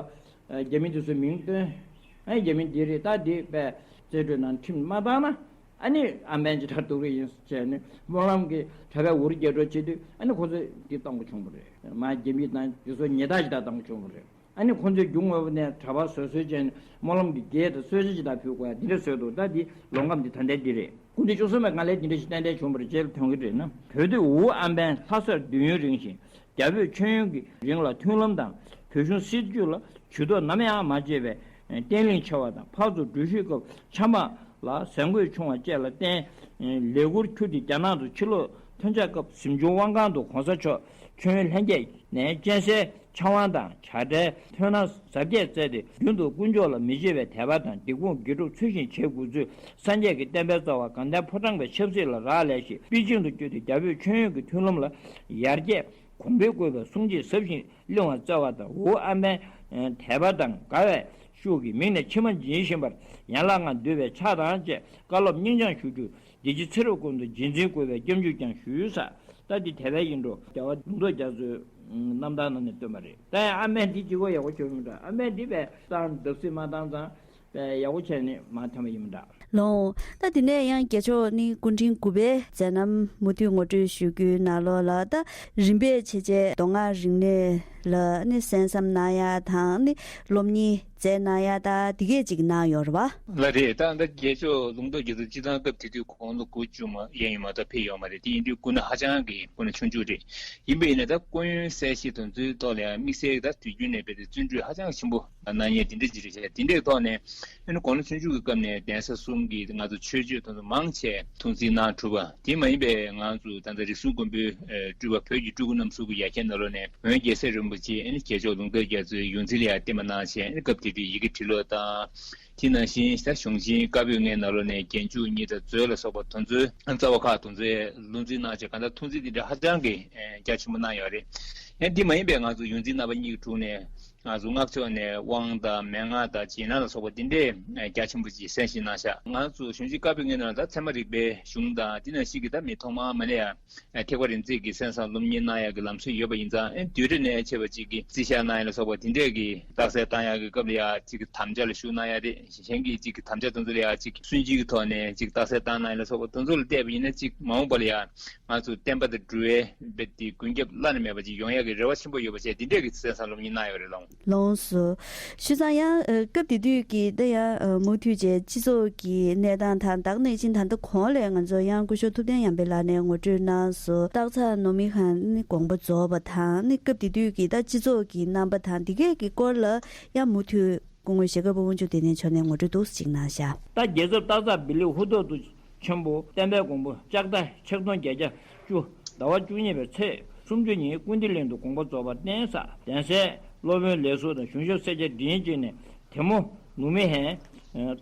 རྒྱ་མི་འདི་ཚོའི་མིང་བཏོན། ཨ་ནི་རྒྱ་མི་འདི་རེད། ད་འདི་དཔེ་རྩིས་སྤྲོད་ནང་ཁྲིམས་མ་བཏང་ན་ཨ་ནི་ཨམ་བན་ཅི་ལྟར་སྡུག་རུ་ཡིན་ཟེར་ནས་སྨོན་ལམ་གྱི་གྲྭ་པའི་འུར་རྒྱག་འགྲོ་བྱེད་དུས་ཨ་ནི་ཁོ་ཚོས་འདི་གཏོང་གི་བྱུང་བ་རེད། མ་རྒྱ་མི་དང་འདི་ཚོ་ཉེས་དག་ཅིག་ད་གཏོང་གི་བྱུང་བ་རེད། ཨ་ནི་ཁོ་ཚོས་རྒྱུ་དངོས་པོ་ནས་གྲྭ་པ་བཟོད་གསོལ་བྱས་ནས་སྨོན་ལམ་གྱི་རྒྱས་དང་གསོལ་ཇ་ཅིག་ད་ཕུལ་དགོས་ཡ་འདི་འདྲ་བཟོས་འདུག་ད་འདི་ལོ་འགའ་འདི་ད་ལྟའི་འདི་རེད། སྐུ་ཕྲེང་བཅུ་གསུམ་པའི་སྒང་ལ་འདི་འདྲ་ཞིག་ཏན་ཏན་བྱུང་བ་རེད་ཅེས་ལ་ཐོན་གྱི་རེད་ན། བོད་དུ་ཝུའུ་ཨམ་བན་ལྷ་སར་བསྡུས་ཡུན་རིང་ཞིང་། རྒྱ་བོད་མཆོད་ཡོན་གྱི་རིང་ལ་མཐུན་ལམ་དང་བོད་གཞུང་སྲིད་བྱུས་ལ་ཇུས་གཏོགས་ནམ་ཡང་མ་བྱས་པའི་བརྟན་ལྷིང་ཆེ་བ་དང་། ཕར་ཚུར་འགྲུལ་བཞུད་སྐབས་ཆམ་པ་ལ་ཟས་གོས་ཆུང་བ་བཅས་ལ་བརྟེན། ལས་འཁུར་ཁྱུར་ཏེ་རྒྱ་ནག་ཏུ་ཕྱིར་ལོག་ཐོན་འཆར་སྐབས་གཟིམ་ཆུང་དབང་ཁང་དུ་གོང་ས་མཆོག་མཆོད་ཡོན་ལྷན་རྒྱས་ནས་སྤྱན་གསལ་ཕྱག་དབང་དང་བྱ་བྲལ་ཐོས་ན་གཟབ་རྒྱས་སྩལ་ཏེ། རྒྱུན་དུ་དཀོན་མཆོག་ལ་མི་ཕྱེ་བའི་དད་པ་དང་སྡིག་སྤོང་དགེ་སྒྲུབ་ཚུལ་བཞིན་བྱེད་དགོས་ཚུལ། སངས་རྒྱས་ཀྱི་བསྟན་པའི་རྩ་བ་དགའ་ལྡན་ཕོ་བྲང་པའི་ཆབ་སྲིད་ལ་རག་ལས་ཤིང་། པེ་ཅིང་དུ་བསྐྱོད་དེ་རྒྱ་བོད་མཆོད་ཡོན་གྱི་མཐུན་ལམ་ལ་ཡར་རྒྱས་གོང་འཕེལ་དགོས་པའི་གསུང་ཆེད་ཟབ་ཞིང་གླེང་བ་སྩལ་བ་དང་། ཝུའུ་ཨན་པན་དད་པ་དང་དགའ་བའི་ཤུགས་ཀྱིས་མིག་ནས་མཆི་མ་འབྱིན་བཞིན་པར་ཡན་ལག་ལྔ་འདུས་པའི་ཕྱག་དང་བཅས་བཀའ་སློབ་སྙིང་བཅངས་ཞུ་རྒྱུ། བདེ་སྐྱིད་ཚེ་རབས་ཀུན་ཏུ་རྗེས་འཛིན་དགོས་པའི་སྐྱབས་འཇུག་ཀྱང་ཞུས། ད་འདི་དད་པའི་ཡིག་འབྲུ་རྒྱལ་བ་ལུང་རྟོགས་རྒྱ་མཚོའི་རྣམ་ཐར་ནང་ནས་བཏོན་པ་རེད། ད་ཡང་ཨ་མས་འདི་ལྗིད་ཁོག་ཡག་པོ་བྱུང་མི་འདྲ། ཨ་མས་འདི་བས་སྟངས་བརྡབ་གསིག་མ་བཏང་ཙང་བས་ཡག་པོ་བྱས་ནས་མ་ཐོན་པ་ཡིན་མི་འདྲ། ལོང་། ད་དེ་ནས་ཡང་རྒྱལ་མཆོག་ནི་སྐུ་ཕྲེང་དགུ་པའི་མཛད་རྣམ་མུ་མཐུད་ངོ་སྤྲོད་ཞུ་རྒྱུའི་ནང་ལོགས་ལ། ད་རིམ་པས་བྱས་རྗེས་མདོ་སྔགས་རིག་གནས་ལ་ནི་གསན་བསམ་གནང་ཡ་དང་ནི་སློབ་གཉེར་མཛད་གནང་ཡ་ད་དེ་གས་ཅིག་གནང་ཡོད་རེད་བ། ལགས་རེད། ད་ད་རྒྱལ་མཆོག་ལུང་རྟོགས་རྒྱ་མཚོ་སྤྱི་བཏང་སྐབས་དེ་དུས་དགུང་ལོ་དགུ་བཅུ་མ་ཡན་ཡིན་མ་གཏོགས་ཕེབས་ཡོད་མ་རེད། དེ་ཡིན་དུས་སྐུ་ན་ཧ་ཅང་གི་སྐུ་ན་ཆུང་ཆུང་རེད། ཡིན་པ་ཡིན་ན་ད་སྐུ་ཡོན་གསལ་བཤད་དེ་ཚོའི་ཐོག་ལ་ཡང་དམིགས་བསལ་ད་དུས་རྒྱུན་ནས་བས་ཏེ་བརྩོན་འགྲུས་ཧ་ཅང་ཆེན་པོ་གནང་མཁན་དེ་འདྲ་ཅིག་རེད་ཤག་དེ་འདྲའི་ཐོག་ནས་ཨ་ནི་དགུང་ལོ་ཆུང་ཆུང་གི་སྐབས་ནས་གདན་ས་གསུམ་གྱི་ང་ཚོ་ཆོས་སྤྱོད་དེ་ཚོ་མང་ཆེ་ཐུགས་འཛིན་གནང་གྲུབ་པ། དེ་མ་ཡིན་པའི་ང་ཚོ་ད་ལྟ་རིགས་གསུམ་མགོན་པོའི་ཨ་སྤྲུལ་པ་བོད་ཀྱི་སྤྲུལ་སྐུ་རྣམ་གསུམ་གྱི་ཡ་གྱལ་ནང་ལོགས་ནས་འོན་རྒྱལ་སྲས་རིན་པོ་ཆེ་ཨ་ནི་རྒྱལ་མཆོག་ལུང་རྟོགས་རྒྱ་མཚོའི་ཡོངས་འཛིན་ལ་ཡང་བསྟེན་པ་གནང་བྱས། ཨ་ནི་སྐབས་དེ་དུས་ཡི་གེ་བྲིས་ཀློག་དང་། དེ་ནང་བཞིན་ད་གཞུང་ཆེན་བཀའ་པོད་ལྔའི་ནང་ལོགས་ནས་རྒྱན་འཇུག་གཉིས་དང་མཛོད་ལ་སོགས་པ་དེ་ཚོའི་རྩ་བ་ཁག་དེ་ཚོའི་བློ་འཛིན་གནང་བྱས། གང་ལྟར་ཐུགས་འཛིན་དེ་འདྲ་ཧ་ཅང་གི་རྒྱ་ཆེན་པོ་གནང་ཡོད་རེད། ཡང་དེ་མ་ཡིན་པའི་ང་ཚོ་ཡོངས་འཛིན་རྣམ་པ་གཉིས་ཀྱི་དྲུང་ནས་ང་ཚོ་སྔགས་ཕྱོགས་ནས་དབང་དང་མན་ངག་དང་རྗེས་གནང་ལ་སོགས་པ་དེ་འདྲའི་རྒྱ་ཆེན་པོ་ཅིག་གསན་བཞེས་གནང་ཤག་ང་ཚོ་གཞུང་ཆེན་བཀའ་པོད་ལྔའི་ནང་ལ་ད་ཚད་མ་རིག་པའི་གཞུང་དང་དེ་ནང་བཞིན་གྱི་ད་མི་ཐོག་མར་མ་ལས་ཡ་ཐེག་པ་རིམ་བརྩེགས་ཀྱི་གསན་བསམ་སློབ་གཉེར་གནང་ཡག་གི་ལམ་སྲོལ་ཡོད་པ་ཡིན་ཙང་། ཨེ་བསྡུས་གྲྭ་ནས་ཆེ་བ་ཅིག་གིས་རྩིས་བཞག་གནང་ཡག་ལ་སོགས་པ་དེ་འདྲས་ཀྱི་རྟགས་གསལ་བཏང་ཡག་གི་སྐབས་ལ་ཡ་ཅིག་གི་དམ་བཅའ་ལ་ཞུགས་གནང་ཡག་རེད། གཞན་གྱིས་ཅིག་གི་དམ་བཅའ་དེ་ཚོ་ལ་ཡ་ཅིག་སུན་འབྱིན་གྱི་ཐོག་ནས་ཅིག་རྟགས་གསལ་བཏང་གནང་ཡག་ལ་སོགས་པ་དེ་ཚོ་ལ་བལྟས་པ་ཡིན་ན། ཅིག་མ་འོངས་པ་ལ་ཡ་ང་ཚོ་བསྟན་པ་དང་འགྲོ་བའི་རྦད་དེ་མགོན་སྐྱབས་བླ་ན་མེད་པ་ཅིག་ཡོང་ཡག་གི་རེ་བ་ཆེན་པོ་ཡོད་པ་བྱས། དེ་འདྲས་ཀྱི་གསན་བསམ་སློབ་གཉེར་གནང་ཡོད་རེད་ལགས། ལོངས་སུ། བྱས་ཙང་ཡང་ཨ་སྐབས་དེ་དུས་ཀྱི་ད་ཡང་ཨ་མུ་མཐུད་བྱས་སྤྱི་ཚོགས་ཀྱི་གནས་སྟངས་དང་ད་ག་ནང་བཞིན་ད་ལྟ་གོང་ལ་ང་ཚོ་ཡང་སྐུ་ཞབས་ཐུབ་བསྟན་ཡར་འཕེལ་ལགས་ནས་ངོ་སྤྲོད་གནང་སོང་། སྟག་ཚང་ནོར་མི་ཁང་ནི་དགོངས་པ་རྫོགས་པ་དང་ནི་སྐབས་དེ་དུས་ཀྱི་ད་སྤྱི་ཚོགས་ཀྱི་རྣམ་པ་དང་འདི་གས་ཀྱི་སྐོར་ལ་ཡང་མུ་མཐུད་སྐུ་ངོ་ཞྭ་སྒབ་པ་དབང་ཕྱུག་བདེ་ལྡན་མཆོག་ནས་ངོ་སྤྲོད་ཏོག་ཙམ་ཅིག་གནང་ཤག་ད་རྒྱལ་ཚབ་སྟག་ཚང་བི་ལི་ཧུ་ཐོག་ཏུ་ཆེན་པོ་བསྟན་པའི་དགོངས་པ་ལྕགས་རྟ་ཆིག་སྟོང་བརྒྱད་བརྒྱ་བཅུ་ཟླ་བ་བཅུ་གཉིས་པའི་ཚེས་སུམ་ཅུ་ཉིན་ཀུན་བདེ་གླིང་དུ་དགོངས་པ་རྫོགས་པར་བརྟེན་ས་གདན་སའི་སློབ་དཔོན་ལས་ཟུར་དང་གཞུང་ཞབས་སེར་སྐྱ་མགྲིན་གཅིག་ནས་དེ་མོ་ནུ་མི་ཧན་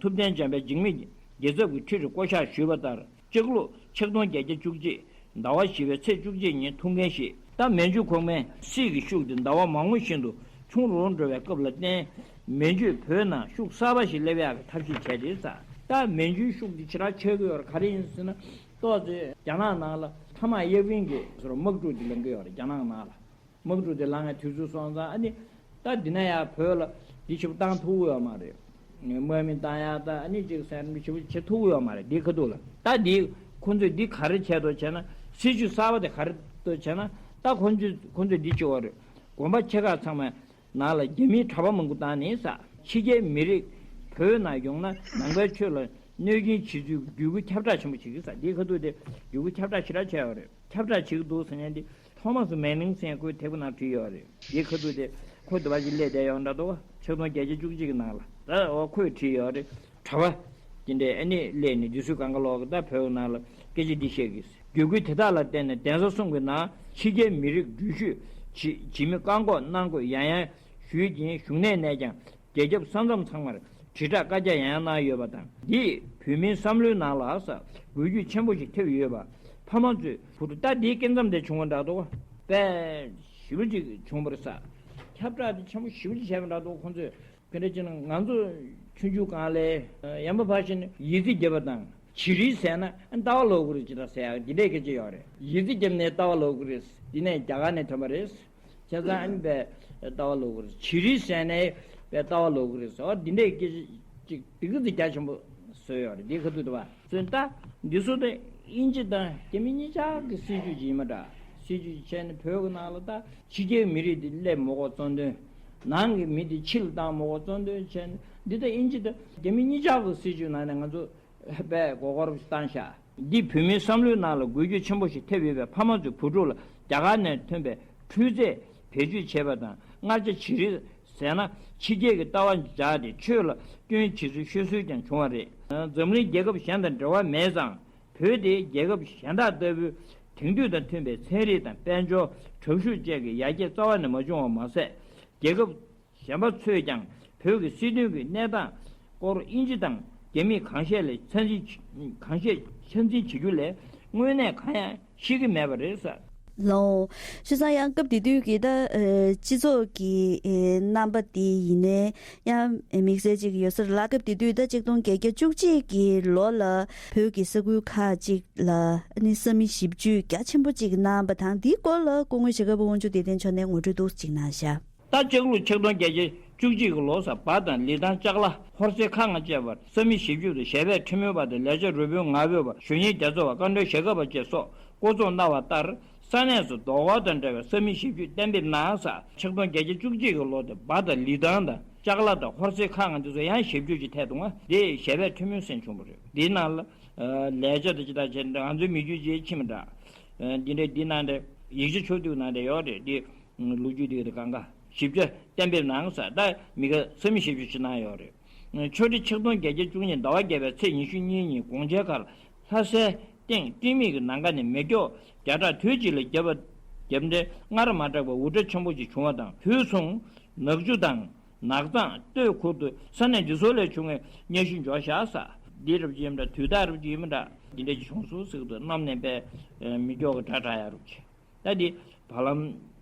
ཐུབ་བསྟན་འཇམ་དཔལ་འཇིགས་མེད་རྒྱལ་ཚབ་ཀྱི་ཁྲི་རུ་བསྐོ་གཞག་ཞུས་པ་ལྟར། སྤྱི་ལོ་ཆིག་སྟོང་བརྒྱད་བརྒྱ་བཅུ་གཅིག་ཟླ་བ་བཞི་པའི་ཚེས་བཅུ་གཅིག་ཉིན་ཐུགས་འགན་བཞེས། ད་མན་ཇུ་གོང་མའི་སྲིད་ཀྱི་ཤུགས་དེ་ཟླ་བ་མང་པོ་བཞིན་དུ་ཆུང་རུ་འགྲོ་བའི་སྐབས་ལ་བརྟེན། མན་ཇུས་བོད་ནང་ཤུགས་གསར་པ་ཞིག་སླེབས་ཡག་གི་ཐབས་ཤེས་བྱས་ཏེ་ས། ད་མན་ཇུའི་ཤུགས་དེ་ཇེ་དྲག་ཆགས་ཀྱི་ཡོད་རེད། ག་རེ་ཡིན་ཟེར་ན། ཏོག་ཙེ་རྒྱ་ནག་ནང་ལ་ཐ་མག་གཡག་དབང་གི་སོར་དམག་འཁྲུག་དེ་ལངས་ཀྱི་ཡོད་རེད། རྒྱ་ནག་ནང་ལ། དམག་འཁྲུག་དེ་ལངས་ཡ་དུས་ཚོད་སོང་ཙང་ཨ་ནི། ད་འདི་ན་ཡ་བོད་ལ་འདི་ཞིག་བཏང་ཐུབ་ཀྱི་ཡོད་མ་རེད། དམག་མི་བཏང་ཡ་ད་ཨ་ནི་ཅིག་སེམས་འདི་ཞིག་བྱེད་ཐུབ་ཀྱི་ཡོད་མ་རེད། འདི་ཁ་ཐུག་ལ་ད་འདི་ཁོ་ཚོས་འདི་ག་རེ་བྱས་འདུག་བྱས་ན་སྲིད་ཇུས་གསར་པ་དེ་ག་རེ་འདུག་བྱས་ན་ད་ཁོ་ཚོས་ཁོ་ཚོས་འདི་བྱེད་པ་རེད། དགོན་པ་ཆེ་ཁག་ཚང་མ་ནང་ལ་རྒྱ་མིའི་གྲྭ་པ་མང་པོ་བཏང་ནས་ས་ཕྱི་རྒྱལ་མི་རིགས་བོད་ནང་ཡོང་ན་ནང་པའི་ཆོས་ལ་གནོད་སྐྱོན་བྱེད་ཚུལ་བརྒྱུད་སྐུལ་ཁྱབ་བསྒྲགས་ཆེན་པོ་བྱེད་ཀྱི་ས། འདི་ཁ་ཐུག་དེ་བརྒྱུད་སྐུལ་ཁྱབ་བསྒྲགས་ཞེ་དྲག་བྱས་ཡོད་རེད། ཁྱབ་བསྒྲགས་བྱེད་ཀྱི་འདུག་ཟེར་མཁན་དེ་ཐོ་མ་སི་མེ་ནིང་ཟེར་མཁན་ཁོའི་དེབ་ནང་བྲིས་ཡོད་རེད། དེའི་ཁ་ཐུག་དེ་ཁོ་དེ་བ་ཞིག་སླེབས་བསྡད་ཡོད་འདྲ་འདུག་ཆིག་སྟོང་བརྒྱད་བརྒྱ་བཅུ་གཅིག་གི་ནང་ལ་ད་འོ་ཁོས་བྲིས་ཡོད་རེད། གྲྭ་པ་དེ་འདྲས་ཨ་ནི་སླེབས་ནས་འདི་ཚོའི་སྒང་ག་ལོག་གི་ད་བོད་ནང་ལ་སྐད་ཆ་འདི་བཤད་གི་ཟེར། བརྒྱུད་སྐུལ་དེ་དག་ལ་བརྟེན་ནས་གདན་ས་གསུམ་གྱི་ནང་ཕྱི་རྒྱལ་མི་རིགས་འགྲུལ་བཞུད་བྱེད་བྱེད་མི་བཀག་འགོག་གནང་དགོས་ཡང་ཡང་ཞུས་ཀྱིན་བཞུགས་གནས་ནས་ཀྱང་རྒྱལ་ཁབ་ས་མཚམས་ཚང་མར་དྲིལ་བསྒྲགས་བཀའ་རྒྱ་ཡང་ཡང་གནང་ཡོད་པ་དང་། འདིས་བོད་མིའི་བསམ་བློའི་ནང་ལ་ས་འགུལ་སྐྱོད་ཆེན་པོ་ཞིག་ཐེབས་ཡོད་པ། ཕ་མ་ཚོས་བུ་ཕྲུག་ད་འདིའི་སྐབས་མཚམས་དེ་བྱུང་བ་འདྲ་འདུག་དཔེ་ཞེ་པོ་ཅིག་བྱུང་བ་རེད་ས། ཁྱབ་བསྒྲགས་དེ་ཆེན་པོ་ཞེ་པོ་ཅིག་བྱས་པ་འདྲ་འདུག་ཁོང་ཚོས་དེ་འདྲ་བྱས་ན་ང་ཚོ་ཆུང་ཆུང་སྒང་ལ་ཡན་པ་ཕར་ཕྱིན་ཡི་ཙི་རྒྱབ་པ་དང་བྱི་རིལ་ཟས་ན་ལྟ་བ་ལོག་གི་རེད་ཅེས་ཟེར་ཡག་འདི་འདྲའི་སྐད་ཆ་ཡོད་རེད། ཡི་ཙི་རྒྱབ་ནས་ལྟ་བ་ལོག་གི་རེད། འདི་ནས་རྒྱ་གར་ནས་ཐོན་པ་རེད། བྱས་ཙང་ཨ་ནི་པའི་ལྟ་བ་ལོག་གི་རེད། བྱི་རིལ་ཟས་ནས་པའི་ལྟ་བ་ལོག་གི་རེད་ཟེར་བ་འདི་འདྲའི་སྐད་ཆ་ཅིག་དེ་གི་ཙི་རྒྱ་ཆེན་པོ་བཟོས་ཡོད་རེད། འདི་ཁ་ཐུག་དུ་བ། བཟོས་ད་འདི་ཚོ་དེ་དབྱིན་ཇི་དང་རྒྱ་མི་གཉིས་ཆ་གི་སྲིད་ཇུས་ཅིག་ཡིན་མ་འདྲ། སྲིད་ཇུས་ཅིག་བྱས་ནས་བོད་ཀྱི་ནང་ལ་ད་ཕྱི་རྒྱལ་མི་རིགས་དེ་སླེབས་མ་དགོས་བཙོན་དོན། ནང་གི་མི་དེ་ཕྱི་ལ་བཏང་མ་དགོས་བཙོན་དོན་བྱས་ནས་འདི་ད་དབྱིན་ཇི་དང་རྒྱ་མི་གཉིས་ཆ་གི་སྲིད་ཇུས་ནང་ནས་ང་ཚོ་དཔེ་མགོ་སྐོར་བཏང་ཤག་འདིས་བོད་མིའི་བསམ་བློའི་ནང་ལ་འགུལ་སྐྱོད་ཆེན་པོ་ཞིག་ཐེབས་ཡོད་པས་ཕ་མ་ཚོས་བུ་ཕྲུག་ལ་རྒྱ་གར་ནས་ཐོན་པའི་འཕྲུལ་རྫས་བེད་སྤྱོད་བྱས་པ་དང་མངར་ཆ་བྱི་རིལ་ཟས་ན་ཕྱི་རྒྱལ་གྱི་ལྟ་བ་འཇགས་ཏེ་ཆོས་ལ་སྐྱོན་བྱེད་ཚུལ་ཤོད་སྲོལ་ཀྱང་བྱུང་བ་རེད། འཛམ་གླིང་རྒྱལ་ཁབ་གཞན་དང་འབྲེལ་བ་མེད་ཙང་བོད་དེ་རྒྱལ་ཁབ་གཞན་དག་ལྟ་བུའི་དེང་དུས་དང་མཐུན་པའི་ཚན་རིག་དང་དཔལ་འབྱོར་དྲག་ཤུགས་བཅས་ཀྱི་ཡར་རྒྱས་རྩ་བ་ནས་མ་བྱུང་བ་མ་ཟད། རྒྱལ་ཁབ་གཞན་པ་ཚོས་ཀྱང་བོད་ཀྱི་སྲིད་དོན་གྱི་གནས་སྟངས་སྐོར་དབྱིན་ཇི་དང་རྒྱ་མི་གང་ཤེས་ལ་ཆ་འཛིན་གང་ཤེས་ཆ་འཛིན་བྱེད་རྒྱུ་ལས་དངོས་གནས་གང་ཡང་ཤེས་ཀྱི་མེད་པ་རེད་ཟེར། ལོ། བྱས་ཙང་ཡང་སྐབས་དེ་དུས་ཀྱི་ད་ཨ་སྤྱི་ཚོགས་ཀྱི་ཨ་རྣམ་པ་དེ་ཡིན་ནའི་ཡང་དམིགས་བསལ་ཅིག་ཡོད་ས་རེད་ལ། སྐབས་དེ་དུས་ད་ཆིག་སྟོང་བརྒྱད་བརྒྱ་བཅུ་གཅིག་གི་ལོ་ལ་བོད་ཀྱི་ས་ཁུལ་ཁག་ཅིག་ལ་ཨ་ནི་ས་མིག་ཞིབ་འཇུག་རྒྱ་ཆེན་པོ་ཅིག་གནང་བ་དང་། འདིའི་སྐོར་ལ་སྐུ་ངོ་ཞྭ་སྒབ་པ་དབང་ཕྱུག་བདེ་ལྡན་མཆོག་ནས་ངོ་སྤྲོད་ཏོག་ཙམ་ཅིག་གནང་ཤག་ད་ལྕགས་ལུག་ཆིག་སྟོང་བརྒྱད་བརྒྱ་བཅུ་གཅིག་གི་ལོ་ས་འབའ་དང་ལི་ཐང་ལྕགས་ལ་ཧོར་སེ་ཁ་ང་བཅས་པར་ས་མིག་ཞིབ་འཇུག་དང་ཞལ་པས་ཁྲི་མུན་པ་དང་ལས་བྱེད་རུ་དཔོན་ང་ཕོད་པ་གཞོན་ཉིན་རྒྱ་མཚོ་བ་བཀའ་འགྲོའི་ཞྭ་སྒབ་པ་བཅས་སོགས་བསྐོ་ཚོགས་གནང་བ་ལྟར་ས་གནས་སུ་ཟློས་གར་དང་འབྲེལ་བའི་ས་མིག་ཞིབ་འཇུག་གཏན་འབེབས་གནང་ས། ཆིག་སྟོང་བརྒྱད་བརྒྱ་བཅུ་གཅིག་གི་ལོ་དེ་འབའ་དང་ལི་ཐང་དང་ལྕགས་ལ་དང་ཧོར་སེ་ཁ་ང་འདི་ཚོ་ཡང་ཞིབ་འཇུག་ཅིག་ཐད་གཏོང་བ་དེ་ཞལ་པས་ཁྲི་མུན་སེང་བྱུང་བ་རེད། འདིའི་ནང་ལ་ལས་བྱེད་དང་ཅི་ལྟར་བྱས་ང་ཚོའི་མི་རྒྱུད་ཅིག་ཕྱིན་མི་འདྲ། འདི་འདྲའི་འདི་ནང་དེ་ཡིག་ཆ་ཕྱོགས་བསྡུས་ནང་དེ་ཡོད་རེད། འདི་ལོ་རྒྱུས་དེ་གང་ག་ཞིབ་ཆ་གཏན་འབེབས་གནང་ས་ད་མི་ག་ས་མིག་ཞིབ་འཇུག་ཅིག་གནང་ཡོད་རེད། ཆོས་ཁྲི་ཆིག་སྟོང་བརྒྱད་བརྒྱ་བཅུ་གཉིས་ཟླ་བ་བརྒྱད་པའི་ཚེས་ཉི་ཤུ་གཉིས་ཉིན་དགོང་ཇའི་ཁར་ལྷ་སའི་སྟེང་སྤྲིན་མེད་ཀྱི་ནམ་མཁའ་ནས་མེ་སྒྱོགས་བརྒྱ་ཕྲག་དུས་གཅིག་ལ་བརྒྱབ་པ་བརྒྱབ་འདྲའི་སྔར་མ་གྲགས་པའི་འུར་སྒྲ་ཆེན་པོ་ཞིག་བྱུང་བ་དང་དུས་མཚུངས་ནག་ཆུ་དང་ནགས་གཙང་སྟོད་ཁུལ་དུ་ས་གནས་འདི་ཚོ་ལས་བྱུང་བའི་སྙན་ཞུ་འབྱོར་བཞག་ས། འདི་རབ་ཀྱི་ཡིན་འདྲ་དུས་རྟགས་རབ་ཀྱི་ཡིན་མི་འདྲ་འདི་འདྲ་ཞིག་བྱུང་སོང་ཟེར་གི་འདུག་གནམ་ནས་པའི་མེ་སྒྱོགས་ཀྱི་སྒྲ་གྲགས་ཡ་རུ་ཆེ། ད་འདི་བར་ལམ་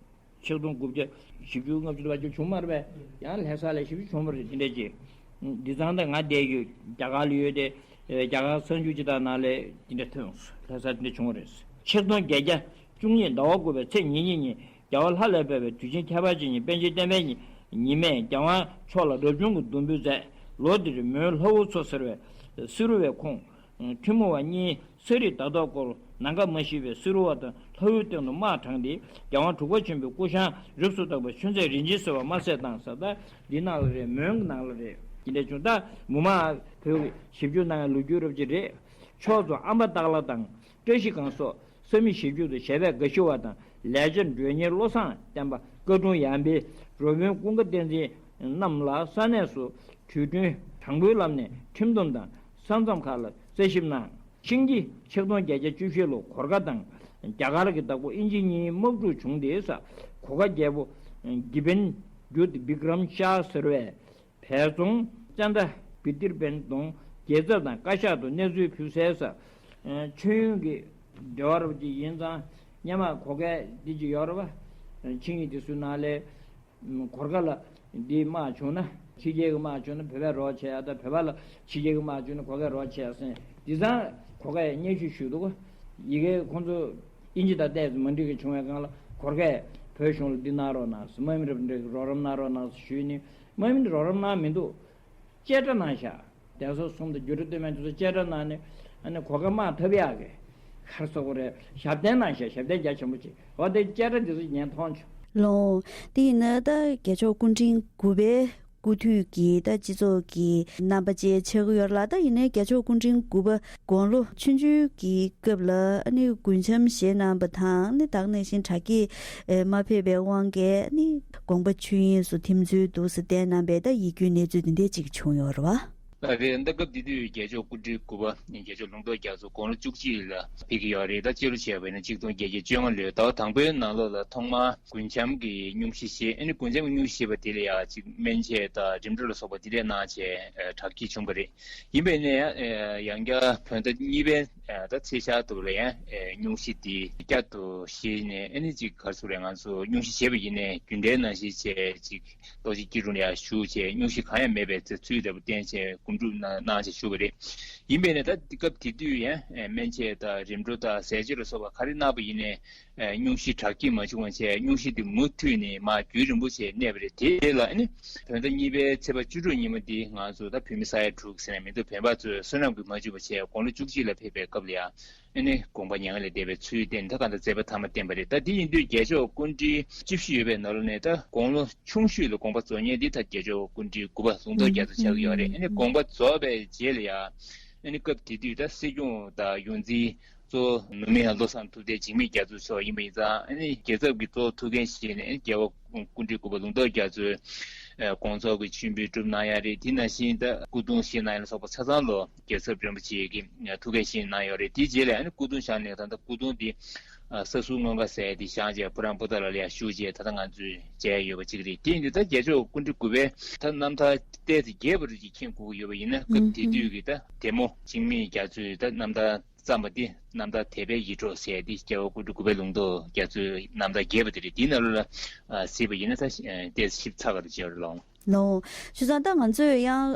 ཆིག་སྟོང་དགུ་བརྒྱ་བཞི་བཅུ་ལྔ་བཅུ་བར་གྱི་བྱུང་མ་རེད་པས། ཡང་ལྷ་ས་ལ་ཞིབ་ཅིག་བྱུང་མ་རེད། འདི་འདྲ་ཅིག་འདི་ཚང་ད་ང་བསྡད་ཡོད། རྒྱ་གར་ལ་ཡོད་དེ། རྒྱ་གར་གསར་འགྱུར་ཅིག་དང་ནང་ལས་འདི་འདྲ་ཐོན་སོང་། ལྷ་ས་འདི་འདྲ་བྱུང་བ་རེད། ཆིག་སྟོང་བརྒྱད་བརྒྱ་བཅུ་གཉིས་ཟླ་བ་དགུ་པའི་ཚེས་ཉེར་གཉིས་ཉིན་རྒྱལ་བ་ལྷ་ལས་བབས་པའི་དུས་ཆེན་ཁྱད་པར་ཅན་ཉིན་པཎ་ཆེན་བསྟན་པའི་ཉི་ཉི་མས་རྒྱལ་དབང་མཆོག་ལ་རབ་བྱུང་གི་སྡོང་འབུལ་མཛད། ལོ་འདིར་མོན་ལྷ་འུ་ཚོ་ཟེར་བའི་སི་རུ་བའི་ཁོངས་ ཐུན་མོང་བ་གཉིས་ས་རིས་ཟླ་ཐོག་སྐོར་ནམ་མཁའ་མ་ཤེས་པའི་བསེ་རུ་བ་དང་ལྷ་བུའི་སྟེང་དུ་དམག་དྲངས་ཏེ་རྒྱལ་དབང་དྲུག་པ་ཆེན་པོའི་སྐུ་ཞབས་རིགས་སུ་བཏགས་པ་ཆུ་མཛད་རིན་ཆེན་ཟེར་བ་དམར་ཟས་བཏང་ས། ད་འདི་ནང་ལ་རེད། མོན་གྱི་ནང་ལ་རེད། འདི་འདྲ་བྱུང་། ད་མུ་མ་བོད་ཀྱི་ཞིབ་འཇུག་གནང་བའི་ལོ་རྒྱུས་རབ་ཅིག་རེད། ཕྱོགས་མཚུངས་ཨམ་པ་སྟག་ལྷ་དང་བཀྲ་ཤིས་སྒང་སོགས་ས་མིག་ཞིབ་འཇུག་ཏུ་ཞབས་པད་དགའ་ཞུ་བ་དང་ལེགས་སྦྱར་མགྲོན་གཉེར་བློ་བཟང་བསྟན་པ་བཀའ་དྲུང་ཡར་འཕེལ་རོལ་དབོན་ཀུན་དགའ་བསྟན་འཛིན་རྣམས་ལ་ས་གནས་སུ་དུས་དྲན་དྲང་པོའི་ལམ་ནས་ཁྲིམས་སྡོམ་དང་ས་མཚམས་ཁག་ལ་རྩད་ཞིབ་གནང་། ཆིང་གི་ཆིག་སྟོང་བརྒྱད་བརྒྱ་བཅུ་བཞི་ལོ་གོར་ཁ་དང་རྒྱ་གར་གྱི་བདག་པོ་ཨིན་ཇི་གཉིས་དམག་འཁྲུག་བྱུང་སྟེ་ས་གོར་ཁ་རྒྱལ་པོ་གི་བན་གྱུད་བི་ཀྲམ་ཤཱ་ཟེར་བས། བལ་རྫོང་ཙན་དྲ་བི་ཏིར་བན་དོང་རྒྱལ་ཚབ་དང་བཀའ་ཤག་ཏུ་གནས་ཚུལ་ཕུལ་གསལ་ས། མཆོད་ཡོན་གྱི་འབྲེལ་བ་རབ་ཅིག་ཡིན་ཙང་སྔོན་མ་གོར་ཁ་འདི་ཅིག་ཡོད་རེད་པ། ཆིང་ཡིག་དེ་ཚོའི་ནང་ལས་གོར་ཁ་ལ་འདི་དམག་བྱུང་ན་ཕྱི་རྒྱལ་གྱི་དམག་བྱུང་ན་བོད་པས་རོགས་བྱེད་ཡ། ད་བོད་པ་ལ་ཕྱི་རྒྱལ་གྱི་དམག་བྱུང་ན་གོར་ཁས་རོགས་བྱེད་ཡ་ཟེར། འདི་ཙང་གོར་ཁས་སྙན་ཞུ་ཞུས་འདུག་ཡི་གེ་ཁོང་ཚོ་ཨིན་ཇི་དང་ཏོག་ཙམ་མ་འགྲིག་གི་བྱུང་བའི་སྒང་ལ་གོར་ཁས་བོད་གཞུང་ལ་འདི་གནང་རོགས་གནང་ཟེར། དམག་མི་རབས་འདྲ་གི་རོགས་རམ་གནང་རོགས་གནང་ཟེར་ཞུས་ནས། དམག་མི་འདི་རོགས་རམ་གནང་མི་འདུག་བཅད་ཁྲ་གནང་ཤག་དེང་སང་གསུམ་དང་སྒྱུ་ར་སྟོད་སྨད་དེ་ཚོ་བཅད་ཁྲ་གནང་ནས་ཨ་ནི་གོར་ཁ་དམག་འཐབ་ཡག་གི་ག་རེ་ཟེར་དགོས་རེད། ཞབས་བརྟན་གནང་ཤག་ཞབས་བརྟན་རྒྱ་ཆེན་པོ་ཅིག་འོ་དེ་བཅད་ཁྲ་འདི་ཚོ་ངས་མཐོང་བྱུང་། ལགས། དེ་ཡིན་ན་ད་རྒྱལ་མཆོག་སྐུ་ཕྲེང་དགུ་པའི་སྐུ་དུས་ཀྱི་ད་སྤྱི་ཚོགས་ཀྱི་རྣམ་པ་བཅས་ཆགས་ཀྱི་ཡོད་ལ། ད་ཡིན་ནའི་རྒྱལ་མཆོག་སྐུ་ཕྲེང་དགུ་པ་དགུང་ལོ་ཆུང་ཆུང་གི་སྐབས་ལ་ཨ་ནི་རྒུན་འབྲུམ་བཞེས་གནང་བ་དང་ཨ་ནི་ད་ག་ནང་བཞིན་དྲག་སྐྱེད་མ་ཕེབས་པའི་དབང་གིས་ཨ་ནི་དགོངས་པ་ཆོས་དབྱིངས་སུ་ཐིམ་ཚུལ་འདུག་ཟེར་བསྟན་གནང་བའི་ད་ཡིད་སྐྱོའི་གནས་ཚུལ་དེ་འདྲ་ཅིག་བྱུང་ཡོད་རེད་བ། ཨ་རེད། ད་སྐབས་དེ་དུས་རྒྱལ་མཆོག་སྐུ་ཕྲེང་དགུ་པ་རྒྱལ་མཆོག་ལུང་རྟོགས་རྒྱ་མཚོ་དགུང་ལོ་བཅུ་གཅིག་ལ་ཕེབས་ཀྱི་ཡོད་རེད། ད་སྤྱི་ལོ་བྱས་པ་ཡིན་ན་གཅིག་སྟོང་བརྒྱད་བརྒྱ་བཅོ་ལྔ་ལོའི་ཟླ་བ་དང་པོའི་ནང་ལོགས་ལ་ཐོག་མར་རྒུན་འབྲུམ་གྱི་སྙུང་གཞི་བཞེས། ཨ་ནི་རྒུན་འབྲུམ་གྱི་སྙུང་གཞི་བཞེས་པ་དེ་ལ་ཡང་ཅིག་སྨན་དཔྱད་དང་རིམས་འགྲོ་ལ་སོགས་པ་དེ་འདྲས་གནང་བྱས་དྲག་སྐྱེད་བྱུང་བ་རེད། ཡིན་པས་ནའི་ཡང་བསྐྱར་བོད་ཟླ་གཉིས་པའི་ད་ཚེས་ཤར་དུ་ལ་ཡང་སྙུང་གཞི་དེ་བསྐྱར་དུ་བཞེས་ནས། ཨ་ནི་ཅིག་ག་རེ་ཟེར་དགོས་རེད། ང་ཚོ་སྙུང་གཞི་བཞེས་པ་ཡིན་ནའི་རྒྱུན་གཏན་ནང་བཞིན་བྱས་ཅིག་རྡོ་རྗེ་སྐྱིལ་ཀྲུང་ལ་ཡང་བཞུགས་བྱས་སྙུང་གཞི་གང་ཡང་མེད་པའི་ཚུལ་དུ་བསྟན་བྱས་སྒོམ་སྒྲུབ་གནང་བྱས་བཞུགས་པ་རེད། ཡིན་པས་ནའི་ད་སྐབས་དེ་དུས་ཡང་སྨན་དཔྱད་དང་རིམས་འགྲོ་དང་ཟས་སྤྱོད་ལ་སོགས་པ་ག་རེ་གནང་བ་ཡིན་ནའི་སྙུང་གཞི་དྲག་སྐྱེད་མ་བྱུང་བ་བྱས་སྙུང་གཞི་དེ་མུ་མཐུད་ནས་མར་རྒྱུན་རིང་པོ་བྱས་གནས་པ་རེད། དེ་ལ་ཨ་ནི་བོད་ཟླ་གཉིས་པའི་ཚེས་པ་བཅུ་དྲུག་ཉིན་མོ་འདི་ང་ཚོ་ད་བོད་མི་ས་ཡ་དྲུག་ཟེར་ནས་མི་འདུག་བོད་པ་ཚོས་བསོད་ནམས་ཀྱིས་མ་བཅུག་པ་བྱས་དགུང་ལོ་བཅུ་གཅིག་ལ་ཕེབས་པའི་སྐབས་ལ་ཡང་ཨ་ནི་དགོངས་པ་མྱ་ངན་ལས་འདས་པའི་ཚུལ་བསྟན། ད་གང་ལྟར་མཛད་པ་ཐ་མ་བསྟན་པ་རེད། ད་དེ་ཡིན་དུས་རྒྱལ་མཆོག་སྐུ་ཕྲེང་བཅུ་བཞི་ཡོད་པའི་ནང་ལོགས་ནས་ད་དགུང་ལོ་ཆུང་ཤོས་ལ་དགོངས་པ་རྫོགས་མཁན་འདི་ད་རྒྱལ་མཆོག་སྐུ་ཕྲེང་དགུ་པ་ལུང་རྟོགས་རྒྱ་མཚོ་ཆགས་ཀྱི་ཡོད་རེད། ཨ་ནི་དགོངས་པ་རྫོགས་པའི་རྗེས་ལ་ཡང་ཨ་ནི་སྐབས་དེ་དུས་ད་སྲིད་སྐྱོང་དང་ཡོངས་འཛིན་གཙོ་བོ་ནུབ་མི་བློ་བཟང་ཐུབ་བསྟན་འཇིགས་མེད་རྒྱ་མཚོ་མཆོག་ཡིན་པ་ཡིན་ཙང་། ཨ་ནི་རྒྱལ་ཚབ་ཀྱི་གཙོ་བོ་ཐུགས་འགན་བཞེས་ནས་ཨ་ནི་རྒྱལ་བ་སྐུ་ཕྲེང་དགུ་པ་ལུང་རྟོགས་རྒྱ་མཚོས་དགོངས་རྫོགས་ཀྱི་མཆོད་འབུལ་བསྒྲུབས་གནང་ཡ་རེད། དེ་ནང་བཞིན་ད་སྐུ་གདུང་བཞེས་གནང་ཡ་ལ་སོགས་པ་ཆ་ཚང་ལོ་རྒྱལ་ཚབ་རིན་པོ་ཆེ་གིས་ཐུགས་འགན་བཞེས་གནང་ཡོད་རེད། དེའི་རྗེས་ལ་ཨ་ནི་སྐུ་གདུང་བཞེངས་ནས་ད་ལྟ་སྐུ་གདུང་འདི་ས་ཟུར་མངོན་དགའ་ཟེར་དེ་བཞེངས་བྱས་ཕོ་བྲང་པོ་ཏཱ་ལ་ལ་ཡང་བཞུགས་བྱས་ད་ལྟ་ང་ཚོས་མཇལ་ཡོད་པ་གཅིག་རེད། དེ་ཡིན་དུས་ད་རྒྱལ་མཆོག་སྐུ་ཕྲེང་དགུ་པའི་ད་རྣམ་ཐར་ཏོག་ཙམ་རྒྱས་པ་རུ་ཅིག་མཁྱེན་དགོས་ཀྱི་ཡོད་པ་ཡིན་ན། སྐབས་དེ་དུས་ཀྱི་ད་དེ་མོ་འཇིགས་མེད་རྒྱ་མཚོའི་ད་རྣམ་ཐར་བརྩམས་པ་འདི་རྣམ་ཐར་དད་པའི་ཡིད་འཕྲོག་ཟེར་ཏེ་རྒྱལ་བ་སྐུ་ཕྲེང་དགུ་པའི་ལུང་རྟོགས་རྒྱ་མཚོའི་རྣམ་ཐར་རྒྱས་པ་དེ་རེད། དེའི་ནང་ལོགས་ལ་གཟིགས་པ་ཡིན་ན་ད་ཏོག་ཙམ་ཞིབ་ཚགས་ཀ་རུ་བྱས་ཡོད་རེད་ལགས། ལགས། བྱས་ཙང་ད་ང་ཚོས་ཡང་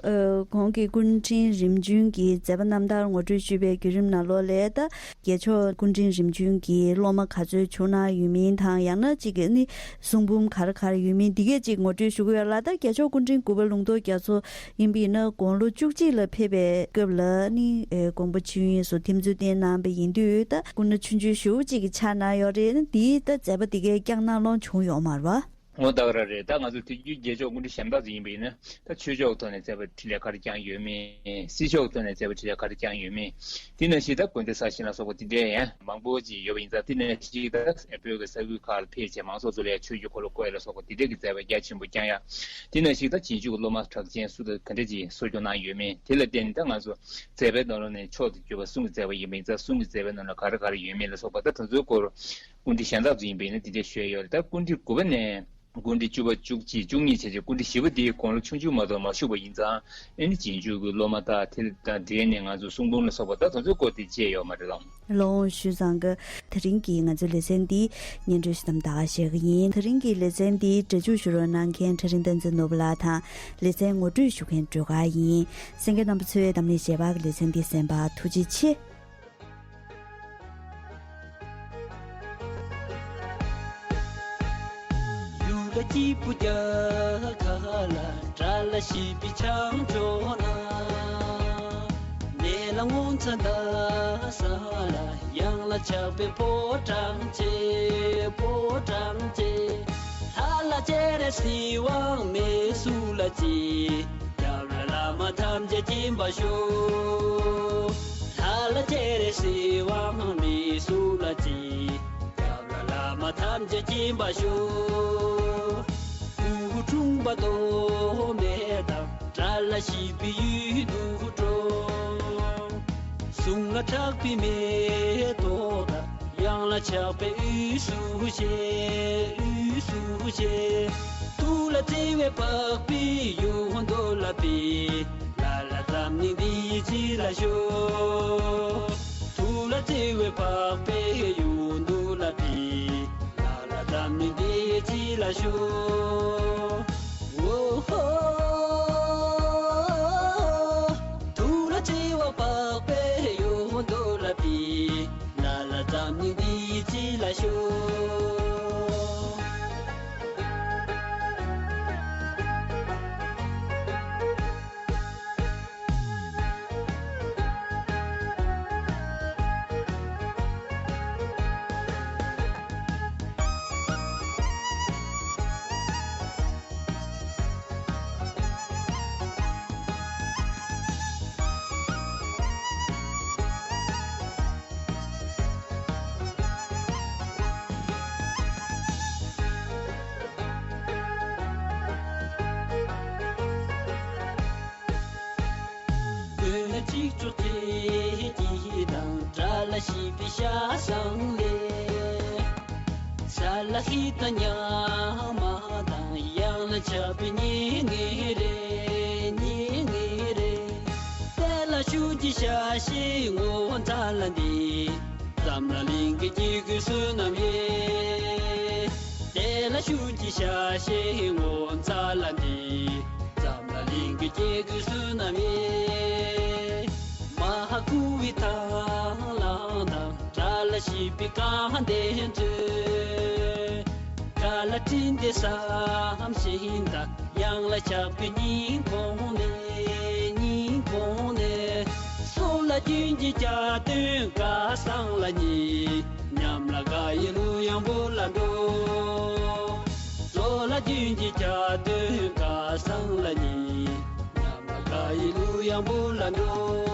གོང་གི་སྐུ་ཕྲེང་རིམ་བྱོན་གྱི་མཛད་པ་རྣམ་ཐར་ངོ་སྤྲོད་ཞུས་པའི་བརྒྱུད་རིམ་ནང་ལོགས་ལས་ད་རྒྱལ་མཆོག་སྐུ་ཕྲེང་རིམ་བྱོན་གྱི་སློབ་མ་ག་ཚོད་བྱུང་གནང་ཡོད་མིན་དང་། ཡང་ན་གཅིག་གི་ནི་གསུང་འབུམ་ག་རེ་ག་རེ་ཡོད་མིན་འདི་གས་ཅིག་ངོ་སྤྲོད་ཞུ་གི་ཡོད་ལ། ད་རྒྱལ་མཆོག་སྐུ་ཕྲེང་དགུ་པ་ལུང་རྟོགས་རྒྱ་མཚོ་ཡིན་པ་ཡིན་ན་དགུང་ལོ་བཅུ་གཅིག་ལ་ཕེབས་པའི་སྐབས་ལ་ནི་དགོངས་པ་ཆོས་དབྱིངས་སུ་ཐིམ་ཚུལ་བསྟན་གནང་བ་ཡིན་དུས། ད་སྐུ་ན་ཆུང་ཆུང་ཞེ་པོ་ཅིག་གི་ཆགས་གནང་ཡོད་རེད། འདིའི་ད་མཛད་པ་འདི་གས་བསྐྱངས་གནང་ལོང་བྱུང་ཡོད་མ་རེད་བ། འོ་ད་ག་རང་རེད། ད་ང་ཚོ་དུས་རྒྱུན་རྒྱལ་མཆོག་སྐུ་ཕྲེང་གཞན་དག་ཚོ་ཡིན་པ་ཡིན་ན་ད་ཆོས་ཕྱོགས་ཐོག་ནས་མཛད་པ་འཕྲིན་ལས་ག་རེ་བསྐྱངས་ཡོད་མེད། སྲིད་ཕྱོགས་ཐོག་ནས་མཛད་པ་འཕྲིན་ལས་ག་རེ་བསྐྱངས་ཡོད་མེད། དེ་ནང་བཞིན་ད་དགོན་སྡེ་གསར་བཞེངས་ལ་སོགས་པ་དེ་འདྲའི་ཡང་མང་པོ་ཅིག་ཡོད་པ་ཡིན་ཙང་། དེ་ནང་བཞིན་ད་བོད་ཀྱི་ས་ཁུལ་ཁག་ལ་ཕེབས་བྱས་མང་ཚོགས་ཚོ་ལ་ཡང་ཆོས་ཀྱི་འཁོར་ལོ་བསྐོར་ཡ་ལ་སོགས་པ་དེ་འདྲའི་གི་མཛད་པ་རྒྱ་ཆེན་པོ་བསྐྱངས་ཡ། དེ་ནང་བཞིན་ད་རྗེས་འཇུག་གི་སློབ་མ་གྲགས་ཅན་སུ་དང་ག་འདྲ་ཅིག་གསོ་སྐྱོང་གནང་ཡོད་མེད། དེ་ལ་བརྟེན་ནས་ད་ང་ཚོ་མཛད་པའི་ནང་ལོགས་ནས་མཆོག་ཏུ་གྱུར་པ་གསུང་གི་མཛད་པ་ཡིན་པ་ཡིན་ཙང་། གསུང་གི་མཛད་པའི་ནང་ལ་ག་རེ་ག་རེ་ཡོད་མེད་ལ་སོགས་པ་ད་དེ་ཚོའི་སྐོར་སྐུ་ཕྲེང་གཞན་དག་ཚོ་ཡིན་པ་ཡིན་ན་དེ་འདྲས་ཤོད་ཡོད་རེད། ད་སྐུ་ཕྲེང་དགུ་པ་ནས་སྐུ་ཕྲེང་བཅུ་པ་བཅུ་གཅིག་བཅུ་གཉིས་བྱས་རྗེས་སྐུ་ཕྲེང་བཞི་པ་དེའི་དགུང་ལོ་ཆུང་ཆུང་མ་གཏོགས་མ་བཞུགས་པ་ཡིན་ཙང་། ཨེ་ནི་རྗེས་འཇུག་གི་སློབ་མ་དང་དེ་དང་འབྲེལ་ནས་ང་ཚོ་གསུང་འབུམ་ལ་སོགས་པ་ད་དེ་ཚོའི་སྐོར་དེ་བཅས་ཡོད་མ་རེད་ལགས། ལགས་ཞུ་ཙང་གི། དེ་རིང་གི་ང་ཚོའི་ལེ་ཚན་འདི་སྙན་སྒྲོན་ཞུ་དམ་ད་ག་བྱེད་ཀྱི་ཡིན། དེ་རིང་གི་ལེ་ཚན་འདི་སྒྲ་འཇུག་ཞུ་རོགས་གནང་མཁན་གྲྭ་རིན་བསྟན་འཛིན་ནོར་བུ་ལགས་དང་། ལེ་ཚན་ངོ་སྤྲོད་ཞུ་མཁན་སྒྲོལ་དཀར་ཡིན། གསན་མཁན་རྣམ་པ་ཚོས་འཛམ་གླིང་གཞས་པ་གི་ལེ་ཚན་འདི་གསན་པར་ཐུགས་རྗེ་ཆེ། ལ་ངོ་མཚར་ལྡན་ས་ལ་ཡང་ལ་ཆགས་པའི་ཕོ་བྲང་ཆེ། ཕོ་བྲང་ཆེ། ལྷ་ལ་སྤྱན་རས་གཟིགས་དབང་མི་སུ་ལ་གཅིག་སྐྱབས་ར་བླ་མ་ཐམས་ཅད་མཁྱེན་པར་ཤོག་ལྷ་ལ་སྤྱན་རས་གཟིགས་དབང་མི་སུ་ལ་གཅིག་སྐྱབས་ར་བླ་མ་ཐམས་ཅད་མཁྱེན་པར་ཤོག་སྐུ་འཁྲུངས་པ་མདོ་སྨད་དང་། དགྲ་ལ་ཞི་བའི་ཡུལ་དུ་འགྲོ། གསུང་ལ་གྲགས་པའི་མེ་ཏོག་དང་། ཡང་ལ་ཆགས་པའི་དབུས་སུ་བཞད། དབུས་སུ་བཞད། ཐུགས་ལ་བརྩེ་བའི་འཕགས་པའི་ཡུལ་མདོ་ལ་ཕེབས། ལ་ལ་འཛམ་གླིང་འདིའི་སྤྱི་ལ་ཤོག་ཐུགས་ལ་བརྩེ་བའི་འཕགས་པའི་ཡུལ་མདོ་ལ་ཕེབས། ལ་ལ་འཛམ་གླིང་འདིའི་སྤྱི་ལ་ཤོག་ཨོ་ཧོ། ཐུགས་ལ་བརྩེ་བ་འཕགས་པའི་ཡུལ་མདོ་ལ་ཕེབས། ལ་ལ་འཛམ་གླིང་འདིའི་སྤྱི་ལ་ཤོག་གཅིག་གྲོགས་ཀྱི་དང་དགྲ་ལ་ཞི་བའི་ཤ་ཟང་ལས། ས་ལ་ཧི་ད་ཉ་མ་དང་ཡང་ལ་ཆགས་པའི་ཉེ་ངེ་རེ། ཉེ་ངེ་རེ། དེ་ལ་ཤུགས་ཀྱི་ཤ་ཤེད་ངོ་མཚར་ལ་འདི། འཛམ་ལ་གླིང་གི་སྐྱེ་དགུའི་བསོད་ནམས་ཡིན། དེ་ལ་ཤུགས་ཀྱི་ཤ་ཤེད་ངོ་མཚར་ལ་འདི། འཛམ་ལ་གླིང་གི་སྐྱེ་དགུའི་བསོད་ནམས་ཡིན། མ་ཧཱ་ཀུ་བི་ཐང་ལའང་དང་། དགྲ་ལ་ཞི་བའི་དགའ་ལྡན་མཛོད། དགྲ་ལ་སྤྲིན་དེ་བསམ་ཤིང་དང་། ཡང་ལ་ཆགས་པའི་སྙིང་ཁོང་ནས། སྙིང་ཁོང་ནས། སོ་ལ་རྒྱུན་གྱི་གྱ་སྟོན་ག་སང་ལ་ཉེ། ཉམས་ལ་དགའ་ཡི་ལུ་ཡང་བུ་ལ་འགྲོ། སོ་ལ་རྒྱུན་གྱི་གྱ་སྟོན་ག་སང་ལ་ཉེ། ཉམས་ལ་དགའ་ཡི་ལུ་ཡང་བུ་ལ་འགྲོ།